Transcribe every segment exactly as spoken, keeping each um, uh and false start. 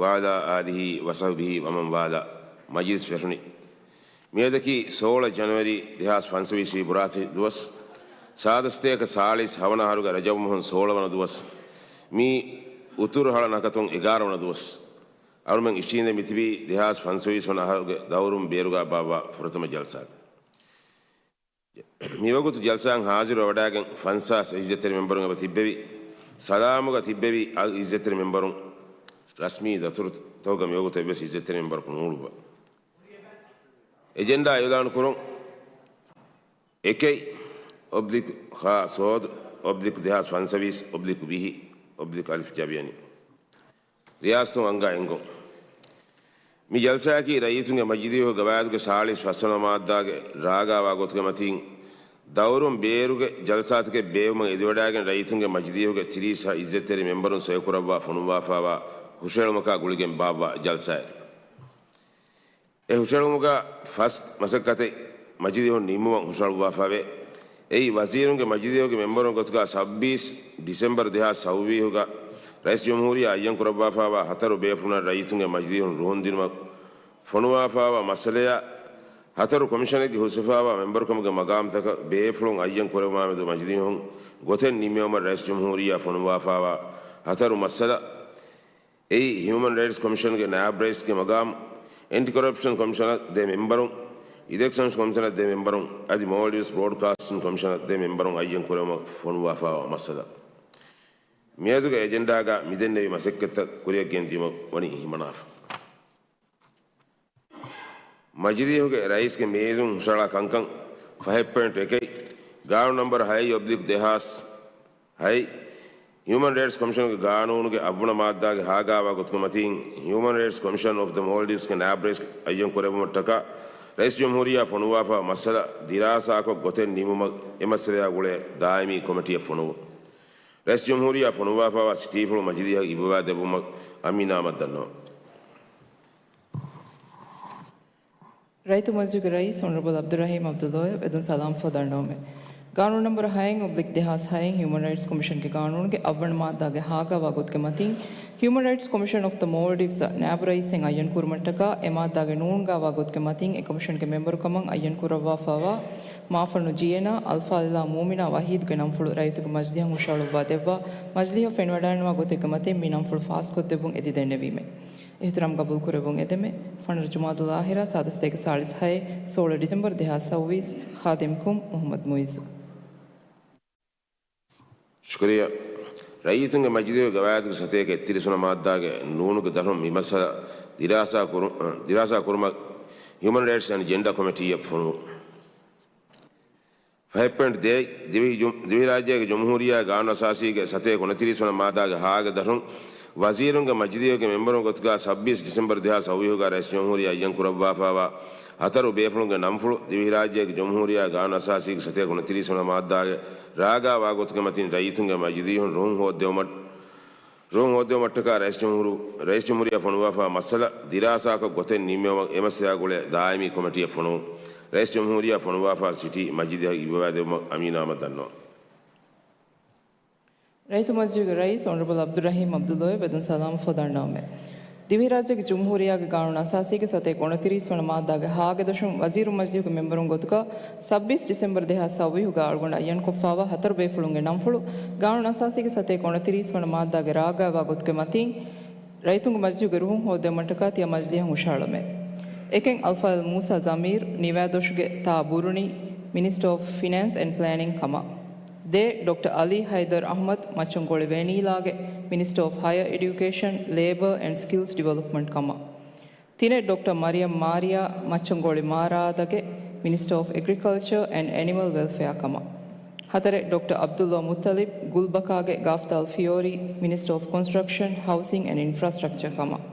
وعلى آله وصحبه ومن والاه. މަޖިލިސް ފެށުނީ. މިއަދަކީ ސޯޅަ ޖަނަވަރީ ދެހާސް ފަންސަވީސް ވީ ބުރާތި ދުވަސް. ސާދަ ސަތޭކަ ސާޅީސް ހަވަނަ އަހަރުގެ ރަޖަބު މަހުން ސޯޅަ ވަނަ ދުވަސް. މީ އުތުރު ހަޅަ ނަކަތުން އެގާރަ ވަނަ ދުވަސް. އަޅުމެން އިށީނދެ މިތިބީ ދެހާސް ފަންސަވީސް ވަނަ އަހަރުގެ ދައުރުން ބޭރުގަ ބާއްވާ ފުރަތަމަ ޖަލްސާގަ. މިވަގުތު ޖަލްސާއަށް ހާޒިރު ވަޑައިގެން ފަންސާސް އިއްޒަތްތެރި މެމްބަރުން އެބަ ތިއްބެވި. ސަލާމުގަ ތިއްބެވި އަލް އިއްޒަތްތެރި މެމްބަރުން ރަސްމީ ދަތުރުތަކުގަ މިވަގުތު އެއްވެސް އިއްޒަތްތެރި މެމްބަރަކު ނޫޅުއްވާ. އެޖެންޑާ އިއުލާނު ކުރުން. އެކެއް އޮބްލިކް ހާ ސޯދު އޮބްލިކް ދެހާސް ފަންސަވީސް އޮބްލިކް ވިހި އޮބްލިކް އަލިފް ޖަވިޔަނި. ރިޔާސަތުން އަންގާ އެންގުން. މި ޖަލްސާއަކީ ރައްޔިތުންގެ މަޖިލީހުގެ ގަވާއިދުގެ ސާޅީސް ފަސްވަނަ މާއްދާގެ ރާގާވާ ގޮތުގެ މަތީން، ދައުރުން ބޭރުގެ ޖަލްސާތަކެއް ބޭއްވުމަށް އެދިވަޑައިގެން ރައްޔިތުންގެ މަޖިލީހުގެ ތިރީސް ހަ އިއްޒަތްތެރި މެމްބަރުން ސޮއިކުރައްވާ ފޮނުއްވާފާވާ ހުށަހެޅުމަކާ ގުޅިގެން ބާއްވާ ޖަލްސާއެއް. އެ ހުށަހެޅުމުގަ ފަސް މަސައްކަތެއް މަޖިލީހުން ނިންމުމަށް ހުށަހަޅުއްވާފަވޭ. އެއީ، ވަޒީރުންގެ މަޖިލީހުގެ މެމްބަރުން ގޮތުގަ ސައްބީސް ޑިސެމްބަރު ދެހާސް ސައުވީހުގަ ރައީސް ޖުމްހޫރިއްޔާ އައްޔަން ކުރައްވާފައިވާ ހަތަރު ބޭފުޅުންނަށް ރައްޔިތުންގެ މަޖިލީހުން ރުހުން ދިނުމަށް ފޮނުވާފައިވާ މައްސަލަޔާ، ހަތަރު ކޮމިޝަނެއްގެ ހުސްވެފައިވާ މެމްބަރުކަމުގެ މަގާމްތަކަށް ބޭފުޅުން އައްޔަން ކުރެވުމާމެދު މަޖިލީހުން ގޮތެއް ނިންމެވުމަށް ރައީސް ޖުމްހޫރިއްޔާ ފޮނުއްވާފައިވާ ހަތަރު މައްސަލަ، އެއީ، ހިއުމަން ރައިޓްސް ކޮމިޝަންގެ ނާއިބު ރައީސްގެ މަގާމް، އެންޓި ކޮރަޕްޝަން ކޮމިޝަނަށް ދެ މެމްބަރުން، އިލެކްޝަންސް ކޮމިޝަނަށް ދެ މެމްބަރުން، އަދި މޯލްޑިވްސް ބްރޯޑްކާސްޓިން ކޮމިޝަނަށް ދެ މެމްބަރުން އައްޔަން ކުރެވުމަށް ފޮނުއްވާފައިވާ މައްސަލަ. މިއަދުގެ އެޖެންޑާގަ މިދެންނެވި މަސައްކަތްތައް ކުރިއަށް ގެންދިޔުމަށް ވަނީ ހިމަނާފަ. މަޖިލީހުގެ ރައީސްގެ މޭޒުން ހުށަހަޅާ ކަންކަން ފަހެއް ޕޮއިންޓް އެކެއް، ގާނޫނު ނަންބަރު ހައެއް އޮބްލިކް ދެހާސް ހައެއް، ހިއުމަން ރައިޓްސް ކޮމިޝަނުގެ ގާނޫނުގެ އަށްވަނަ މާއްދާގެ ހާގާވާ ގޮތުގެ މަތީން، ހިއުމަން ރައިޓްސް ކޮމިޝަން އޮފް ދަ މޯލްޑިވްސްގެ ނާއިބު ރައީސް އައްޔަން ކުރެއްވުމަށްޓަކާ، ރައީސް ޖުމްހޫރިއްޔާ ފޮނުވާފަ މައްސަލަ ދިރާސާކޮށް ގޮތެއް ނިމުމަށް އެ މައްސަލަޔާ ގުޅޭ ދާއިމީ ކޮމިޓީއެއް ފޮނުވުން. ރައީސް ޖުމްހޫރިއްޔާ ފޮނުވާފައިވާ ސިޓީފުޅު މަޖިލީހަށް އިއްވަވާދެއްވުމަށް އަމީނާމަށް ދަންނަވަން. ރައްޔިތު މަޖިލީހުގެ ރައީސް އޮނަރަބަލް ޢަބްދުއްރަޙީމް ޢަބްދުﷲ އަށް ވެދުން ސަލާމް ފަދައިންނެވުމެވެ. ގާނޫނު ނަންބަރު ހައެއް އޮބްލިކް ދެހާސް ހައެއް ހިއުމަން ރައިޓްސް ކޮމިޝަންގެ ގާނޫނުގެ އަށްވަނަ މާއްދާގެ ހާގާވާ ގޮތުގެ މަތީން، ހިއުމަން ރައިޓްސް ކޮމިޝަން އޮފް ދަ މޯލްޑިވްސް އަށް ނާއިބު ރައީސެއް އައްޔަން ކުރުމަށްޓަކާ، އެ މާއްދާގެ ނޫންގާވާ ގޮތުގެ މަތީން އެ ކޮމިޝަންގެ މެމްބަރުކަމަށް އައްޔަން ކުރައްވާފައިވާ މާފަންނު ޖީއެނާ، އަލްފާޟިލާ މޫމިނާ ވަހީދުގެ ނަންފުޅު ރައްޔިތުންގެ މަޖިލީހަށް ހުށަހަޅުއްވާ ދެއްވާ، މަޖިލީހަށް ފެނިވަޑައިގަންނަވާ ގޮތެއްގެ މަތީން މި ނަންފުޅު ފާސްކޮށްދެއްވުން އެދިދެންނެވީމެވެ. އިޙްތިރާމް ގަބޫލުކުރެއްވުން އެދެމެ. ފަނަރަ ޖުމާދުލް އާޚިރާ، ސާދަ ސަތޭކަ ސާޅީސް ހައެއް، ސޯޅަ ޑިސެމްބަރު ދެހާސް ސައުވީސް، ޚާދިމްކުމް މުޙައްމަދު މުއިއްޒު. ޝުކުރިއްޔާ. ރައްޔިތުންގެ މަޖިލީހުގެ ގަވާއިދުގެ ސަތޭކަ އެއްތިރީސް ވަނަ މާއްދާގެ ނޫނުގެ ދަށުން މި މައްސަލަ ދިރާސާ ކުރު-، ދިރާސާ ކުރުމަށް ހިއުމަން ރައިޓްސް އެންޑް ޖެންޑާ ކޮމިޓީއަށް ފޮނުވުން. ފަހެއް ޕޮއިންޓް ދޭއް، ދިވެހި ޖުމް-، ދިވެހިރާއްޖޭގެ ޖުމްހޫރިއްޔާ ގާނޫނު އަސާސީގެ ސަތޭކަ އުނަތިރީސް ވަނަ މާއްދާގެ ހާގެ ދަށުން ވަޒީރުންގެ މަޖިލީހުގެ މެމްބަރުން ގޮތުގަ ސައްބީސް ޑިސެމްބަރު ދެހާސް ސައުވީހުގަ ރައީސް ޖުމްހޫރިއްޔާ އައްޔަން ކުރައްވާފައިވާ ހަތަރު ބޭފުޅުންގެ ނަންފުޅު ދިވެހިރާއްޖޭގެ ޖުމްހޫރިއްޔާ ގާނޫނު އަސާސީގެ ސަތޭކަ އުނަތިރީސް ވަނަ މާއްދާގެ ރާގާވާ ގޮތުގެ މަތިން ރައްޔިތުންގެ މަޖިލީހުން ރުހުން ހޯއްދެވުމަށް، ރުހުން ހޯއްދެވުމަށްޓަކާ ރައީސް ޖުމްހޫރު-، ރައީސް ޖުމްހޫރިއްޔާ ފޮނުވާފާ މައްސަލަ ދިރާސާކޮށް ގޮތެއް ނިންމެވުމަށް އެ މައްސަލަޔާ ގުޅޭ ދާއިމީ ކޮމިޓީއެއް ފޮނުވުން. ރައީސް ޖުމްހޫރިއްޔާ ފޮނުވާފާ ސިޓީ މަޖިލީހަށް އިއްވަވާދެއްވުމަށް އަމީނާމަށް ދަންނަވަން. ރައްޔިތު މަޖިލީހުގެ ރައީސް އޮނަރަބަލް ޢަބްދުއްރަޙީމް ޢަބްދުﷲ އަށް ވެދުން ސަލާމް ފަދައިންނެވުމެވެ. ދިވެހިރާއްޖޭގެ ޖުމްހޫރިއްޔާގެ ގާނޫނު އަސާސީގެ ސަތޭކަ އުނަތިރީސް ވަނަ މާއްދާގެ ހާގެ ދަށުން ވަޒީރު މަޖިލީހުގެ މެމްބަރުން ގޮތުގަ ސައްބީސް ޑިސެމްބަރު ދެހާސް ސައުވީހުގަ އަޅުގަނޑު އައްޔަންކޮށްފާވާ ހަތަރު ބޭފުޅުންގެ ނަންފުޅު ގާނޫނު އަސާސީގެ ސަތޭކަ އުނަތިރީސް ވަނަ މާއްދާގެ ރާގާވާ ގޮތުގެ މަތީން ރައްޔިތުންގެ މަޖިލީހުގެ ރުހުން ހޯއްދެވުމަށްޓަކާ ތިޔަ މަޖިލީހަށް ހުށަހަޅަމެވެ. އެކެއް އަލްފާޟިލް މޫސާ ޒަމީރު، ނިވާދޮށުގެ ތާ ބުރުނީ، މިނިސްޓަރ އޮފް ފިނޭންސް އެންޑް ޕްލޭނިން ކަމަށް. ދޭއް، ޑޮކްޓަރ އަލީ ހައިދަރު އަޙްމަދު، މައްޗަންގޮޅި ވެނީލާގެ މިނިސްޓަރ އޮފް ހަޔަރ އެޑިއުކޭޝަން، ލޭބަރ އެންޑް ސްކިލްސް ޑިވެލޮޕްމަންޓް ކަމަށް. ތިނެއް، ޑޮކްޓަރ މަރިޔަމް މާރިޔާ، މައްޗަންގޮޅި މާރާދަގެ މިނިސްޓަރ އޮފް އެގްރިކަލްޗަރ އެންޑް އެނިމަލް ވެލްފެއާ ކަމަށް. ހަތަރެއް، ޑޮކްޓަރ ޢަބްދުﷲ މުއްތަލިބް، ގުލްބަކާގެ ގާފްތާލް ފިޔޯރީ، މިނިސްޓަރ އޮފް ކޮންސްޓްރަކްޝަން، ހައުސިންގް އެންޑް އިންފްރާސްޓްރަކްޗަރ ކަމަށް.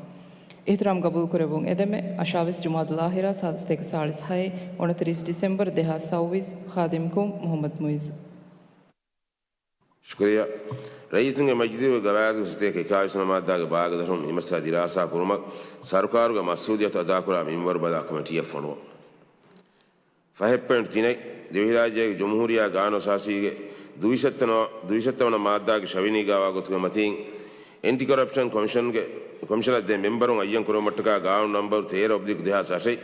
އިޙްތިރާމް ގަބޫލުކުރެއްވުން އެދެމެ، އަށާވީސް ޖުމާދުލް އާޚިރާ، ސާދަ ސަތޭކަ ސާޅީސް ހައެއް، އުނަތިރީސް ޑިސެމްބަރު ދެހާސް ސައުވީސް، ޚާދިމްކުމް މުޙައްމަދު މުއިއްޒު. ޝުކުރިއްޔާ. ރައްޔިތުންގެ މަޖިލީހުގެ ގަވާއިދުގެ ސަތޭކަ އެކާވީސް ވަނަ މާއްދާގެ ބާގަދަށުން މި މައްސަލަ ދިރާސާ ކުރުމަށް ސަރުކާރުގެ މަސްއޫލިއްޔަތު އަދާކުރާ މިންވަރު ބަލާ ކޮމިޓީއެއް ފޮނުވުން. ފަހެއް ޕޮއިންޓް ތިނެއް، ދިވެހިރާއްޖޭގެ ޖުމްހޫރިއްޔާ ގާނޫނު އަސާސީގެ ދުއިސައްތަ ނަ-، ދުއިސައްތަ ވަނަ މާއްދާގެ ޝަވިނީގާވާ ގޮތުގެ މަތީން، އެންޓި ކޮރަޕްޝަން ކޮމިޝަންގެ ކޮމިޝަނަށް ދެ މެމްބަރުން އައްޔަން ކުރުމަށްޓަކާ ގާނޫނު ނަންބަރު ތޭރަ އޮބްލިކް ދެހާސް އަށެއް،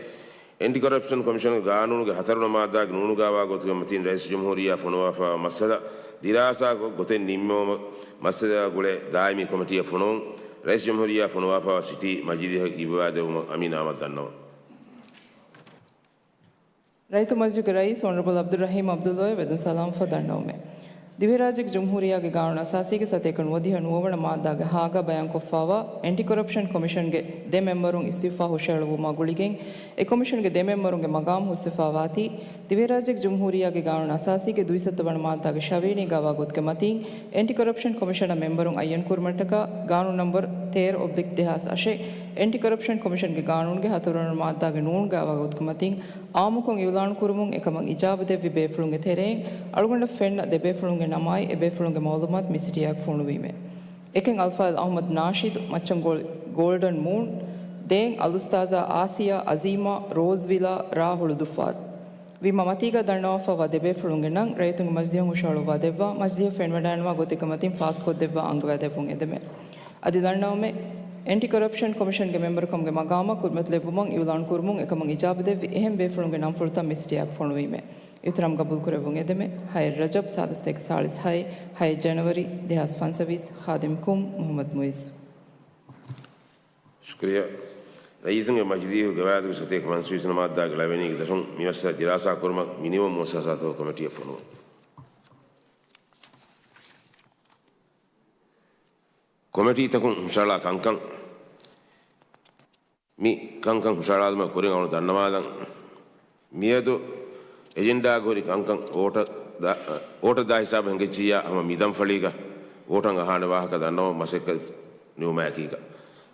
އެންޓި ކޮރަޕްޝަން ކޮމިޝަނުގެ ގާނޫނުގެ ހަތަރުވަނަ މާއްދާގެ ނޫނުގައިވާ ގޮތުގެ މަތިން ރައީސް ޖުމްހޫރިއްޔާ ފޮނުވާފައިވާ މައްސަލަ ދިރާސާކޮށް ގޮތެއް ނިންމެވުމަށް މައްސަލައާ ގުޅޭ ދާއިމީ ކޮމިޓީއަށް ފޮނުވުން ރައީސް ޖުމްހޫރިއްޔާ ފޮނުވާފައިވާ ސިޓީ މަޖިލީހަށް އިއްވާދެއްވުމަށް އަމީނާ އަހްމަދު ދަންނަވަން. ރައްޔިތު މަޖިލީހުގެ ރައީސް އޮނަރަބަލް އަބްދުއްރަހީމް އަބްދުﷲ ވެދުން ސަލާމަތްވެފަ ދަންނަވަމޭ. ދިވެހިރާއްޖޭގެ ޖުމްހޫރިއްޔާގެ ގާނޫނު އަސާސީގެ ސަތޭކަ ނުވަދިހަ ނުވަވަނަ މާއްދާގެ ހާގަ ބަޔާންކޮށްފައިވާ އެންޓި ކޮރަޕްޝަން ކޮމިޝަންގެ ދެ މެމްބަރުން އިސްތިއުފާ ހުށައެޅުއްވުމާ ގުޅިގެން، އެ ކޮމިޝަންގެ ދެ މެމްބަރުންގެ މަގާމު ހުސްވެފައިވާތީ، ދިވެހިރާއްޖޭގެ ޖުމްހޫރިއްޔާގެ ގާނޫނު އަސާސީގެ ދުއިސައްތަ ވަނަ މާއްދާގެ ޝަވިޔަނީގައިވާ ގޮތުގެ މަތިން، އެންޓި ކޮރަޕްޝަން ކޮމިޝަނަށް މެމްބަރުން އައްޔަންކުރުމަށްޓަކާ ގާނޫނު ނަންބަރު ތޭރަ އޮބްލިކް ދެހާސް އަށެއް، އެންޓި ކޮރަޕްޝަން ކޮމިޝަންގެ ގާނޫނުގެ ހަތަރުވަނަ މާއްދާގެ ނޫނުގައިވާ ގޮތުގެ މަތިން، އާއްމުކޮށް އިއުލާނުކުރުމުން އެކަމަށް އިޖާބަ ދެއްވި ބޭފުޅުންގެ ތެރެއިން އަޅުގަނޑަށް ފެންނަ ދެ ބޭފުޅުންގެ ނަމާއި އެ ބޭފުޅުންގެ މައުލޫމާތު މި ސިޓީއާއެކު ފޮނުވީމޭ. އެކެއް އަލްފާޟިލް އަޙްމަދު ނާޝިދު، މައްޗަންގޯޅި ގޯލްޑަން މޫން. ދޭން އަލްއުސްތާޛާ އާސިޔާ، އަޒީމާ، ރޯޒްވިލާ، ރާ ހުޅުދުއްފާރު. ވީމާ މަތީގަ ދަންނަވާފައިވާ ދެ ބޭފުޅުންގެ ނަން ރައްޔިތުންގެ މަޖިލީހަށް ހުށަހަޅުއްވާ ދެއްވާ، މަޖިލީހަށް ފެންވަޑައިގަންނަވާ ގޮތެއްގެ މަތިން ފާސްކޮށްދެއްވާ އަންގަވައިދެއްވުން އެދެމޭ. އަދި ދަންނަވަމޭ، އެންޓި ކޮރަޕްޝަން ކޮމިޝަންގެ މެމްބަރުކަމުގެ މަގާމަށް ކުރިމަތިލެއްވުމަށް އިއުލާނު ކުރުމުން އެކަމަށް އިޖާބަ ދެއްވި އެހެން ބޭފުޅުންގެ ނަންފުޅުތައް މި ސިޓީއާއެކު ފޮނުވީމޭ. އިޙްތިރާމް ގަބޫލުކުރެއްވުން އެދެމޭ. ހައެއް ރަޖަބް، ސާދަ ސަތޭކަ ސާޅީސް ހައެއް، ހައެއް ޖަނަވަރީ، ދެހާސް ފަންސަވީސް، ޚާދިމް ކުން، މުޙައްމަދު މުއިއްޒު. ޝުކުރިއްޔާ. ރައްޔިތުންގެ މަޖިލީހުގެ ގަވާއިދުގެ ސަތޭކަ ފަންސަވީސް ވަނަ މާއްދާގެ ޅަވަނީގެ ދަށުން މި މައްސަލަ ދިރާސާކުރުމަށް މިނިވަން މުއައްސަސާތަކުގެ ކޮމިޓީއަށް ފޮނުވުން. ކޮމިޓީތަކުން ހުށަހަޅާ ކަންކަން. މި ކަންކަން ހުށަހަޅާލުމަށް ކުރިން އަޅުގަނޑު ދަންނަވާލަން. މިއަދު އެޖެންޑާގަ ހުރި ކަންކަން ވޯޓަށް ދާ، ވޯޓަށް ދާ ހިސާބަށް ހިނގައްޖިއްޔާ ހަމަ މި ދަންފަޅީގަ ވޯޓަށް އަހާނެ ވާހަކަ ދަންނަވަން މަސައްކަތް ނިމުމާއެކީގަ.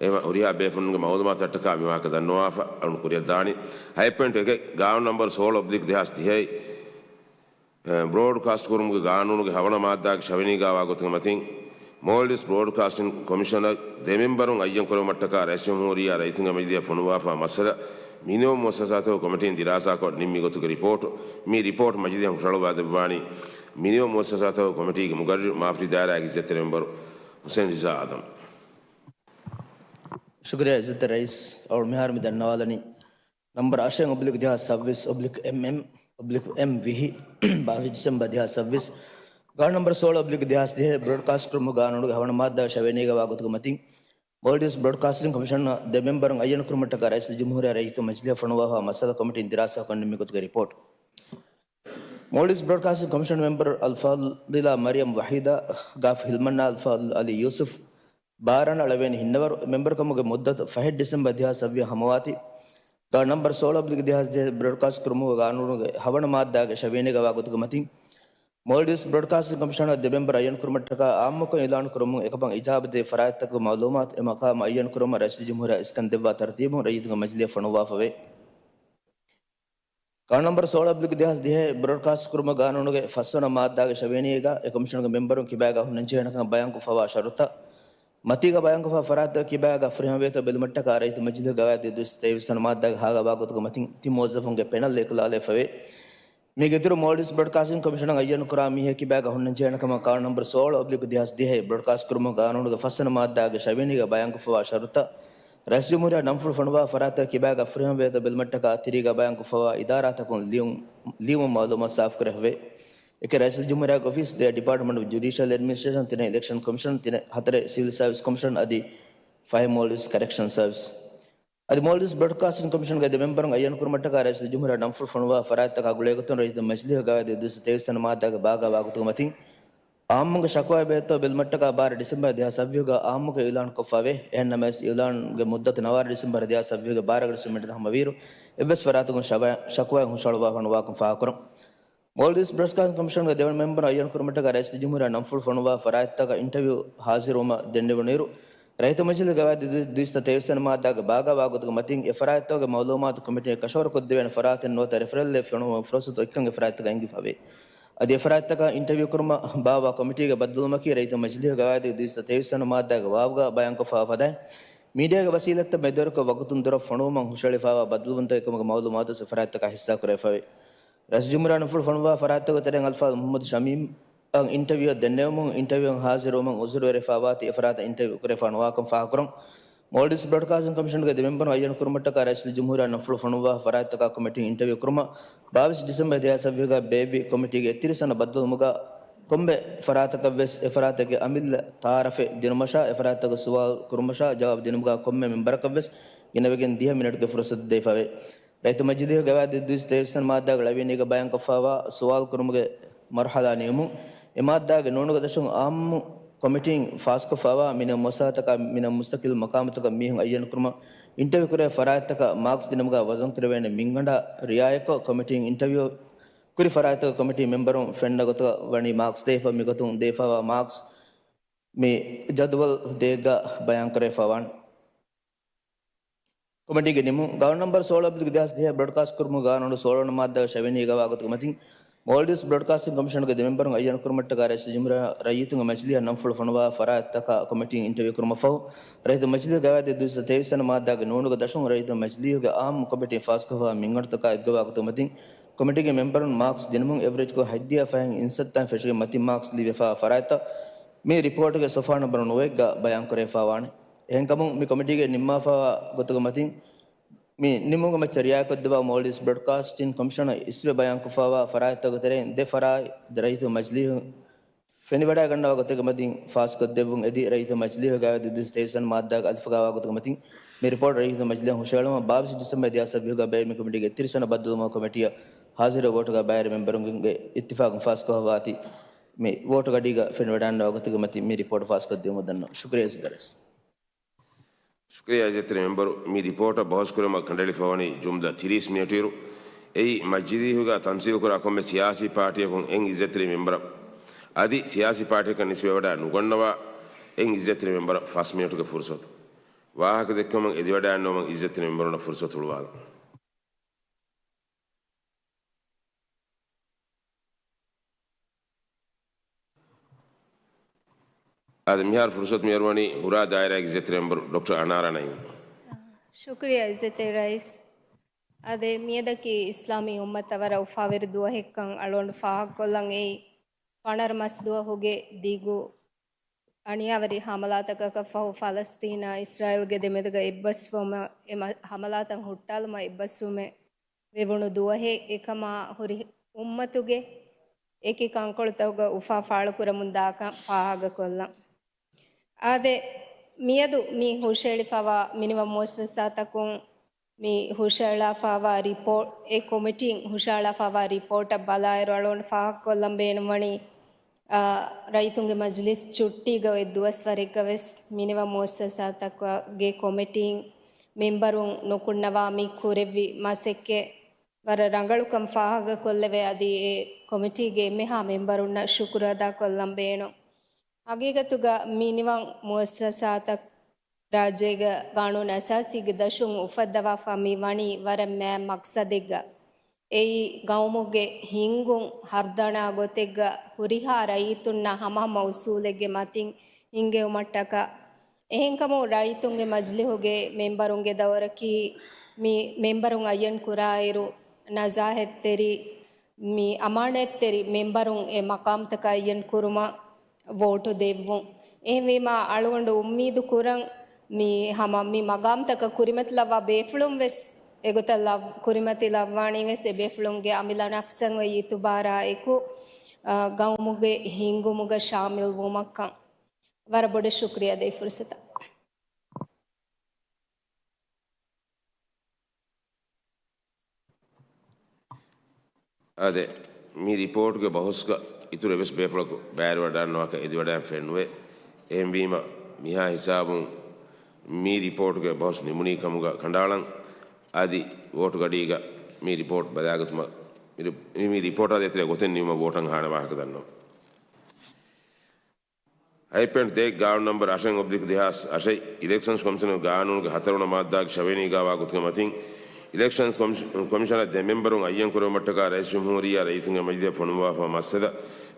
އެހެން ހުރިހާ ބޭފުޅުންގެ މައުލޫމާތަށްޓަކާ މި ވާހަކަ ދަންނަވާފަ އަޅުން ކުރިއަށް ދާނީ. ހައެއް ޕޮއިންޓު އެކެއް، ގާނޫނު ނަންބަރު ސޯޅަ އޮބްލިކް ދެހާސް ތިހައި، އެ، ބްރޯޑްކާސްޓް ކުރުމުގެ ގާނޫނުގެ ހަވަނަ މާއްދާގެ ޝަވިޔަނީގައިވާ ގޮތުގެ މަތިން، މޯލްޑިވްސް ބްރޯޑްކާސްޓިން ކޮމިޝަނަށް ދެ މެމްބަރުން އައްޔަން ކުރުމަށްޓަކާ ރައީސް ޖުމްހޫރިއްޔާ ރައްޔިތުންގެ މަޖިލީހަށް ފޮނުވާފައިވާ މައްސަލަ މިނިވަން މުއައްސަސާތަކުގެ ކޮމިޓީން ދިރާސާކޮށް ނިންމި ގޮތުގެ ރިޕޯޓު. މި ރިޕޯޓް މަޖިލީހަށް ހުށަހަޅުއްވާ ދެއްވާނީ މިނިވަން މުއައްސަސާތަކުގެ ކޮމިޓީގެ މުގައްރިރު މާފަށި ދާއިރާގެ އިއްޒަތްތެރި މެމްބަރު ހުސެން ރިޒާ އާދަމް. ޝުކުރިއްޔާ އިއްޒަތްތެރި ރައީސް. އަޅު މިހާރު މި ދަންނަވާލަނީ ނަންބަރު އަށެއް އޮބްލިކް ދެހާސް ސައްވީސް އޮބްލިކް އެމްއެމް އޮބްލިކް އެމް ވިހި، ބާވީސް ޑިސެމްބަރ ދެހާސް ސައްވީސް، ގާނޫނު ނަންބަރު ސޯޅަ އޮބްލިކް ދެހާސް ދިހައެއް، ބްރޯޑްކާސްޓް ކުރުމުގެ ގާނޫނުގެ ހަވަނަ މާއްދާ ޝަވިޔަނީގައިވާ ގޮތުގެ މަތިން، މޯލްޑިވްސް ބްރޯޑްކާސްޓިން ކޮމިޝަނަށް ދެ މެމްބަރުން އައްޔަން ކުރުމަށްޓަކާ ރައީސް ޖުމްހޫރިއްޔާ ރައްޔިތުން މަޖިލީހަށް ފޮނުވާފައިވާ މައްސަލަ ކޮމިޓީން ދިރާސާކޮށް ނިންމި ގޮތުގެ ރިޕޯޓް. މޯލްޑިވްސް ބްރޯޑްކާސްޓިން ކޮމިޝަން މެމްބަރު އަލްފާޟިލާ މަރިޔަމް ވަޙީދާ، ގާފް ހިލްމަންނާ، އަލްފާޟިލް އަލީ ޔޫސުފް، ބާރަން އަޅަވެނި ހިންނަވަރު މެމްބަރުކަމުގެ މުއްދަތު ފަހެއް ޑިސެމްބަރ ދެހާސް ސައްވީސް ހަމަވާތީ، ގާނޫނު ނަންބަރު ސޯޅަ އޮބްލިކް ދެހާސް ދިހަ ބްރޯޑްކާސްޓް ކުރުމުގެ ގާނޫނުގެ ހަވަނަ މާއްދާގެ ޝަވިޔަނީގައިވާ ގޮތުގެ މަތިން، މޯލްޑިވްސް ބްރޯޑްކާސްޓިން ކޮމިޝަނަށް ދެ މެމްބަރު އައްޔަން ކުރުމަށްޓަކާ އާއްމުކޮށް އިއުލާނު ކުރުމުން އެކަމަށް އިޖާބަ ދޭ ފަރާތްތަކުގެ މައުލޫމާތު އެ މަޤާމަށް އައްޔަން ކުރުމަށް ރައީސް ޖުމްހޫރިއްޔާ އިސްކަން ދެއްވާ ތަރުތީބުން ރައްޔިތުންގެ މަޖިލީހަށް ފޮނުވާފަވޭ. ގާނޫނު ނަންބަރު ސޯޅަ އޮބްލިކް ދެހާސް ދިހައެއް ބްރޯޑްކާސްޓް ކުރުމުގެ ގާނޫނުގެ ފަސްވަނަ މާއްދާގެ ޝަވިޔަނީގަ އެ ކޮމިޝަނުގެ މެމްބަރުން ކިބާގަ ހުންނަންޖެހޭނެކަން ބަޔާންކޮށްފައިވާ ޝަރުތައް، މަތީގަ ބަޔާންކޮށްފައި ފަރާތްތަކަށް ކިބާގަ ފުރިހަމަވޭތޯ ބެލުމަށްޓަކާ ރައްޔިތު މަޖިލީހުގެ ގަވާއިދު ދުއިސައްތަ ތޭވީސް ވަނަ މާއްދާގެ ހާގަ ވާގޮތުގެ މަތިން ތިން މުވައްޒަފުންގެ ޕެނަލް އެކުލާލައިފަވޭ. މީގެ އިތުރު މޯލްޑިވްސް ބްރޯޑްކާސްޓިން ކޮމިޝަނަށް އައްޔަން ކުރާ މީހެއް ކިބާގަ ހުންނަންޖެހޭނެ ކަމަށް ގާނޫނު ނަންބަރު ސޯޅަ އޮބްލިކް ދެހާސް ދިހައެއް ބްރޯޑްކާސްޓް ކުރުމުގެ ގާނޫނުގެ ފަސްވަނަ މާއްދާގެ ޝަވިޔަނީގަ ބަޔާންކޮށްފައިވާ ޝަރުތައް، ރައީސް ޖުމްހޫރިއްޔާ ނަންފުޅު ފޮނުވާ ފަރާތަކަށް ކިބާގަ ފުރިހަމަވޭތޯ ބެލުމަށްޓަކާ ތިރީގަ ބަޔާންކޮށްފައިވާ އިދާރާތަކުން ލިޔުން، ލިޔުމުން މައުލޫމާތު ސާފުކުރެވޭ. އެކެއް ރައީސުލްޖުމްހޫރިއްޔާގެ އޮފީސް، ދެ ޑިޕާޓްމަންޓް އޮފް ޖުޑިޝަލް އެޑްމިނިސްޓްރޭޝަން، ތިނެއް އިލެކްޝަން ކޮމިޝަން، ތިނެއް ހަތަރެއް ސިވިލް ސާވިސް ކޮމިޝަން އަދި ފަހެއް މޯލްޑިވްސް ކަރެކްޝަން ސާވިސް. އަދި މޯލްޑިވްސް ބްރޯޑްކާސްޓިން ކޮމިޝަންގެ ދެ މެމްބަރުން އައްޔަން ކުރުމަށްޓަކާ ރައީސުލްޖުމްހޫރިއްޔާ ނަންފުޅު ފޮނުވާ ފަރާތްތަކާ ގުޅޭގޮތުން ރައްޔިތު މަޖިލީހުގެ ގަވާއިދު ދުއިސައްތަ ތޭވީސް ވަނަ މާއްދާގެ ބާގާވާ ގޮތުގެ މަތިން، އާއްމުންގެ ޝަކުވާއެއް ވޭތޯ ބެލުމަށްޓަކާ ބާރަ ޑިސެމްބަރ ދެހާސް ސައްވީހުގަ އާއްމުކޮށް އިއުލާންކޮށްފައިވޭ. އެހެންނަމަވެސް، އިއުލާންގެ މުއްދަތު ނަވާރަ ޑިސެމްބަރ ދެހާސް ސައްވީހުގެ ބާރަ ގަޑި ސުމެންޓް ހަމަވީއިރު، އެއްވެސް ފަރާތަކުން ޝަވާ-، ޝަކުވާއެއް ހުށަހަޅުއްވާފަ ނުވާކަން ފާހަގަކުރަން. މޯލްޑިވްސް ބްރޯޑްކާސްޓިން ކޮމިޝަންގެ ދެވަނަ މެމްބަރު އައްޔަން ކުރުމަށްޓަކާ ރައީސް ޖުމްހޫރިއްޔާ ނަންފުޅު ފޮނުވާ ފަރާތްތަކަށް އިންޓަވިއު ހާޒިރުވުމަށް ދެންނެވުނުއިރު، ރައްޔިތު މަޖިލީހުގެ ގަވާއިދު ދު-، ދުއިސައްތަ ތޭވީސް ވަނަ މާއްދާގެ ބާގާވާ ގޮތުގެ މަތިން، އެ ފަރާތްތަކުގެ މައުލޫމާތު ކޮމިޓީއަށް ކަށަވަރުކޮށްދެވޭނެ ފަރާތެއް ނުވަތަ ރެފަރަލްއެއް ފޮނުވުމަށް ފުރުސަތު އޮތްކަން އެ ފަރާތްތަކަށް އެނގިފައިވޭ. އަދި އެ ފަރާތްތަކަށް އިންޓަވިއު ކުރުމަށް ބާއްވާ ކޮމިޓީގެ ބައްދަލުވުމަކީ ރައްޔިތު މަޖިލީހުގެ ގަވާއިދު ދުއިސައްތަ ތޭވީސް ވަނަ މާއްދާގެ ވާވުގަ ބަޔާންކޮށްފައިވާ ފަދައިން، މީޑިއާގެ ވަސީލަތްތައް މެދުވެރިކޮށް ވަގުތުން ދުރަށް ފޮނުވުމަށް ހުށަހެޅިފައިވާ ބައްދަލުވުންތަކެއް ކަމުގެ މައުލޫމާތު އެ ފަރާތްތަކާ ހިއްސާކުރެވިފައިވޭ. ރައީސް ޖުމްހޫރިއްޔާ ނަންފުޅު ފޮނުވާ ފަރާތްތަކުގެ ތެރެއިން އަލްފާޟިލް މުޙައްމަދު ޝަމީމް އަށް އިންޓަވިއުއަށް ދެންނެވުމުން އިންޓަވިއުއިން ހާޒިރުވުމަށް އުޒުރުވެރިވެފައިވާތީ އެ ފަރާތަށް އިންޓަވިއު ކުރެވިފައި ނުވާކަން ފާހަގަކުރަން. މޯލްޑިވްސް ބްރޯޑްކާސްޓިން ކޮމިޝަނުގެ ދެ މެމްބަރުން އައްޔަން ކުރުމަށްޓަކާ ރައީސުލްޖުމްހޫރިއްޔާ ނަފުޅު ފޮނުއްވާ ފަރާތްތަކާ ކޮމިޓީން އިންޓަވިއު ކުރުމަށް ބާވީސް ޑިސެމްބަރ ދެހާސް ސައްބީސްގަ ބޭއްވި ކޮމިޓީގެ އެއްތިރީސް ވަނަ ބައްދަލުވުމުގަ ކޮންމެ ފަރާތަކަށްވެސް އެފަރާތެއްގެ އަމިއްލަ ތައާރަފެއް ދިނުމަށާ، އެފަރާތަކަށް ސުވާލު ކުރުމަށާ ޖަވާބު ދިނުމުގަ ކޮންމެ މެމްބަރަކަށްވެސް ގިނަވެގެން ދިހަ މިނެޓުގެ ފުރުސަތު ދެވިފައެވެ. ރައްޔިތު މަޖިލީހުގެ ގަވާއިދު ދުއިސައްތަ މާއްދާގެ ޅަވިޔަނީގަ ބަޔާންކޮށްފައިވާ ސުވާލު ކުރުމުގެ މަރުހަލާ ނިމުމުން، އެ މާއްދާގެ ނޫނުގެ ދަށުން އާއްމު ކޮމިޓީން ފާސްކޮށްފައިވާ މިނިވަން މުއައްސަސާތަކާ މިނަ މުސްތަޤިލް މަޤާމުތަކަށް މީހުން އައްޔަން ކުރުމަށް އިންޓަވިއު ކުރޭ ފަރާތްތަކަށް މާކްސް ދިނުމުގަ ވަޒަން ކުރެވޭނެ މިންގަނޑާ ރިއާޔަތްކޮށް، ކޮމިޓީން އިންޓަވިއު ކުރި ފަރާތްތަކަށް ކޮމިޓީ މެމްބަރުން ފެންނަ ގޮތަށް ވަނީ މާކްސް ދޭފަ. މިގޮތުން ދޭފައިވާ މާކްސް މި ޖަދުވަލް ދޭއްގަ ބަޔާންކުރެވިފައިވާނެ. ކޮމިޓީގެ ނިމުން. ގާނޫނު ނަމްބަރު ސޯޅަ އޮބްލިކް ދެހާސް ދިހަ ބްރޯޑްކާސްޓް ކުރުމުގެ ގާނޫނު ސޯޅަ ވަނަ މާއްދާގެ ޝަވިޔަނީގަ ވާ ގޮތުގެ މަތިން، މޯލްޑިވްސް ބްރޯޑްކާސްޓިން ކޮމިޝަނުގެ ދެ މެމްބަރުން އައްޔަން ކުރުމަށްޓަކާ ރައީސުލްޖުމްހޫރިއްޔާ ރައްޔިތުންގެ މަޖިލީހަށް ނަންފުޅު ފޮނުވާ ފަރާތްތަކާ ކޮމިޓީން އިންޓަވިއު ކުރުމަށްފަހު، ރައްޔިތު މަޖިލީހުގެ ގަވާއިދު ދުއިސައްތަ ތޭވީސް ވަނަ މާއްދާގެ ނޫނުގެ ދަށުން ރައްޔިތު މަޖިލީހުގެ އާއްމު ކޮމިޓީން ފާސްކޮށްފައިވާ މިންގަނޑުތަކާ އެއްގަވާ ގޮތުގެ މަތިން، ކޮމިޓީގެ މެމްބަރުން މާކްސް ދިނުމުން އެވްރެޖްކޮށް ހަތްދިހަ ފަހެއް އިންސައްތައިން ފެށިގެން މަތިން މާކްސް ލިބިފައިވާ ފަރާތްތައް މި ރިޕޯޓުގެ ސޮފްހާ ނަންބަރު ނުވައެއްގަ ބަޔާންކުރެވިފައިވާނެ. އެހެންކަމުން މި ކޮމިޓީގެ ނިންމާފައިވާ ގޮތުގެ މަތިން މި ނިންމުމުގެ މައްޗަށް ރިއާޔަތްކޮށްދެއްވާ މޯލްޑިވްސް ބްރޯޑްކާސްޓިން ކޮމިޝަނަށް އިސްވެ ބަޔާންކޮށްފައިވާ ފަރާތްތަކުގެ ތެރެއިން ދެ ފަރާތް ރައްޔިތު މަޖިލީހުން ފެނިވަޑައިގަންނަވާ ގޮތެއްގެ މަތިން ފާސްކޮށްދެއްވުން އެދި، ރައްޔިތު މަޖިލީހުގެ ގަވާއިދު ދުއިސައްތަ މާއްދާގެ އަލިފުގައިވާ ގޮތުގެ މަތިން މި ރިޕޯޓް ރައްޔިތު މަޖިލީހަށް ހުށަހެޅުމަށް ބާވީސް ޑިސެމްބަރ ދެހާސް ސައްބީސްގަ ބޭއްވި ކޮމިޓީގެ އެއްތިރީސް ވަނަ ބައްދަލުވުމުގަ ކޮމިޓީއަށް ހާޒިރު ވޯޓުގަ ބައިވެރި މެމްބަރުންގެ އިއްތިފާގުން ފާސްކޮށްފައިވާތީ މި ވޯޓުގަޑީގަ ފެނިވަޑައިގަންނަވާ ގޮތުގެ މަތިން މި ރިޕޯޓް ފާސްކޮށްދެއްވުމަށް ދަންނަވަން. ޝުކުރިއްޔާ އިއްޒަތްތެރި މެމްބަރު. ޝުކުރިއްޔާ އިއްޒަތްތެރި މެމްބަރު، މި ރިޕޯޓަށް ބަހުސް ކުރުމަށް ކަނޑައެޅިފައިވަނީ ޖުމްލަ ތިރީސް މިނެޓުއިރު. އެއީ މަޖިލީހުގަ ތަމްސީލުކުރާ ކޮންމެ ސިޔާސީ ޕާޓީއަކުން އެއް އިއްޒަތްތެރި މެމްބަރަށް އަދި ސިޔާސީ ޕާޓީއަކަށް ނިސްބަތްވެވަޑައި ނުގަންނަވާ އެއް އިއްޒަތްތެރި މެމްބަރަށް ފަސް މިނެޓުގެ ފުރުސަތު. ވާހަކަ ދެއްކުމަށް އެދިވަޑައިގަންނަވަމުން އިއްޒަތްތެރި މެމްބަރުންނަށް ފުރުސަތު ހުޅުވާލަން. އާދެ، މިހާރު ފުރުސަތު މިއަރުވަނީ ހުރާ ދާއިރާގެ އިއްޒަތްތެރި މެމްބަރު ޑޮކްޓަރ އަނާރާ ނައީމް. ޝުކުރިއްޔާ އިއްޒަތްތެރި ރައީސް. އާދެ، މިއަދަކީ އިސްލާމީ އުއްމަތަށް ވަރަށް އުފާވެރި ދުވަހެއްކަން އަޅުގަނޑު ފާހަގަކޮށްލަން އެއީ، ފަނަރަ މަސް ދުވަހުގެ ދިގު އަނިޔާވެރި ހަމަލާތަކަކަށް ފަހު ފަލަސްތީނާ އިސްރާއީލްގެ ދެމެދުގަ އެއްބަސްވުމަށް، އެ މަ-، ހަމަލާތައް ހުއްޓާލުމަށް އެއްބަސްވުމެއް ވެވުނު ދުވަހެއް، އެކަމާ ހުރި އުއްމަތުގެ އެކި ކަންކޮޅުތަކުގަ އުފާ ފާޅުކުރަމުންދާކަން ފާހަގަކޮށްލަން. އާދެ، މިއަދު މި ހުށައެޅިފައިވާ މިނިވަން މުއައްސަސާތަކުން މި ހުށައެޅާފައިވާ ރިޕޯޓް، އެ ކޮމިޓީން ހުށައަޅާފައިވާ ރިޕޯޓަށް ބަލާއިރު، އަޅުގަނޑު ފާހަގަކޮށްލަން ބޭނުންވަނީ، އާ، ރައްޔިތުންގެ މަޖިލިސް ޗުއްޓީގަ އޮތް ދުވަސްވަރެއްގަ ވެސް މިނިވަން މުއައްސަސާތަކުގެ ކޮމިޓީން މެމްބަރުން ނުކުންނަވާ މި ކުރެއްވި މަސައްކަތް ވަރަށް ރަނގަޅުކަން ފާހަގަކޮށްލެވޭ. އަދި އެ ކޮމިޓީގެ އެންމެހާ މެމްބަރުންނަށް ޝުކުރު އަދާކޮށްލަން ބޭނުން. ހަގީގަތުގަ މިނިވަން މުއައްސަސާތައް ރާއްޖޭގަ ގާނޫނު އަސާސީގެ ދަށުން އުފައްދަވާފަ މި ވަނީ ވަރަށް މާތް މަޤްޞަދެއްގަ. އެއީ ގައުމުގެ ހިންގުން ހަރުދަނާ ގޮތެއްގަ ހުރިހާ ރައްޔިތުންނަށް ހަމަހަމަ އުސޫލެއްގެ މަތިން ހިންގެވުމަށްޓަކާ. އެހެންކަމުން ރައްޔިތުންގެ މަޖިލިހުގެ މެމްބަރުންގެ ދައުރަކީ މި މެމްބަރުން އައްޔަން ކުރާއިރު ނަޒާހަތްތެރި، މި އަމާނާތްތެރި މެމްބަރުން އެ މަޤާމްތަކަށް އައްޔަން ކުރުމަށް ވޯޓު ދެއްވުން. އެހެންވީމާ، އަޅުގަނޑު އުއްމީދު ކުރަން، މި ހަމަ މި މަގާމްތަކަށް ކުރިމަތިލައްވާ ބޭފުޅުން ވެސް އެގޮތަށް ލައް-، ކުރިމަތިލައްވާނީ ވެސް އެ ބޭފުޅުންގެ އަމިއްލަ ނަފްސަށް އޮތް އިތުބާރާ އެކު، އާ، ގައުމުގެ ހިންގުމުގަ ޝާމިލް ވުމަށްކަން. ވަރަށް ބޮޑަށް ޝުކުރިއްޔާ ދޭ ފުރުސަތަށް. އާދެ، މި ރިޕޯޓުގެ ބަހުސްގަ އިތުރު އެއްވެސް ބޭފުޅަކު ބައިވެރިވަޑައިގަންނަވާކަށް އެދިވަޑައިގެން ފެންނުވޭ. އެހެންވީމަ، މިހާ ހިސާބުން މި ރިޕޯޓުގެ ބަހުސް ނިމުނީ ކަމުގަ ކަނޑައަޅަން. އަދި ވޯޓު ގަޑީގަ މި ރިޕޯޓް ބަލާގަތުމަށް، މި ރި-، މި ރިޕޯޓާ ދޭތެރޭ ގޮތެއް ނިމުމަށް ވޯޓަށް ހާނެ ވާހަކަ ދަންނަވަން. އައިޕެންޓް ދޭ ގާނޫނު ނަމްބަރު އަށެއް އޮބްލިކް ދެހާސް އަށެއް، އިލެކްޝަންސް ކޮމިޝަނުގެ ގާނޫނުގެ ހަތަރުވަނަ މާއްދާގެ ޝަވިޔަނީގަ ވާ ގޮތުގެ މަތިން، އިލެކްޝަންސް ކޮމިޝަ-، ކޮމިޝަނަށް ދެ މެމްބަރުން އައްޔަން ކުރެވުމަށްޓަކާ ރައީސް ޖުމްހޫރިއްޔާ ރައްޔިތުންގެ މަޖިލިހަށް ފޮނުއްވާފަ މައްސަލަ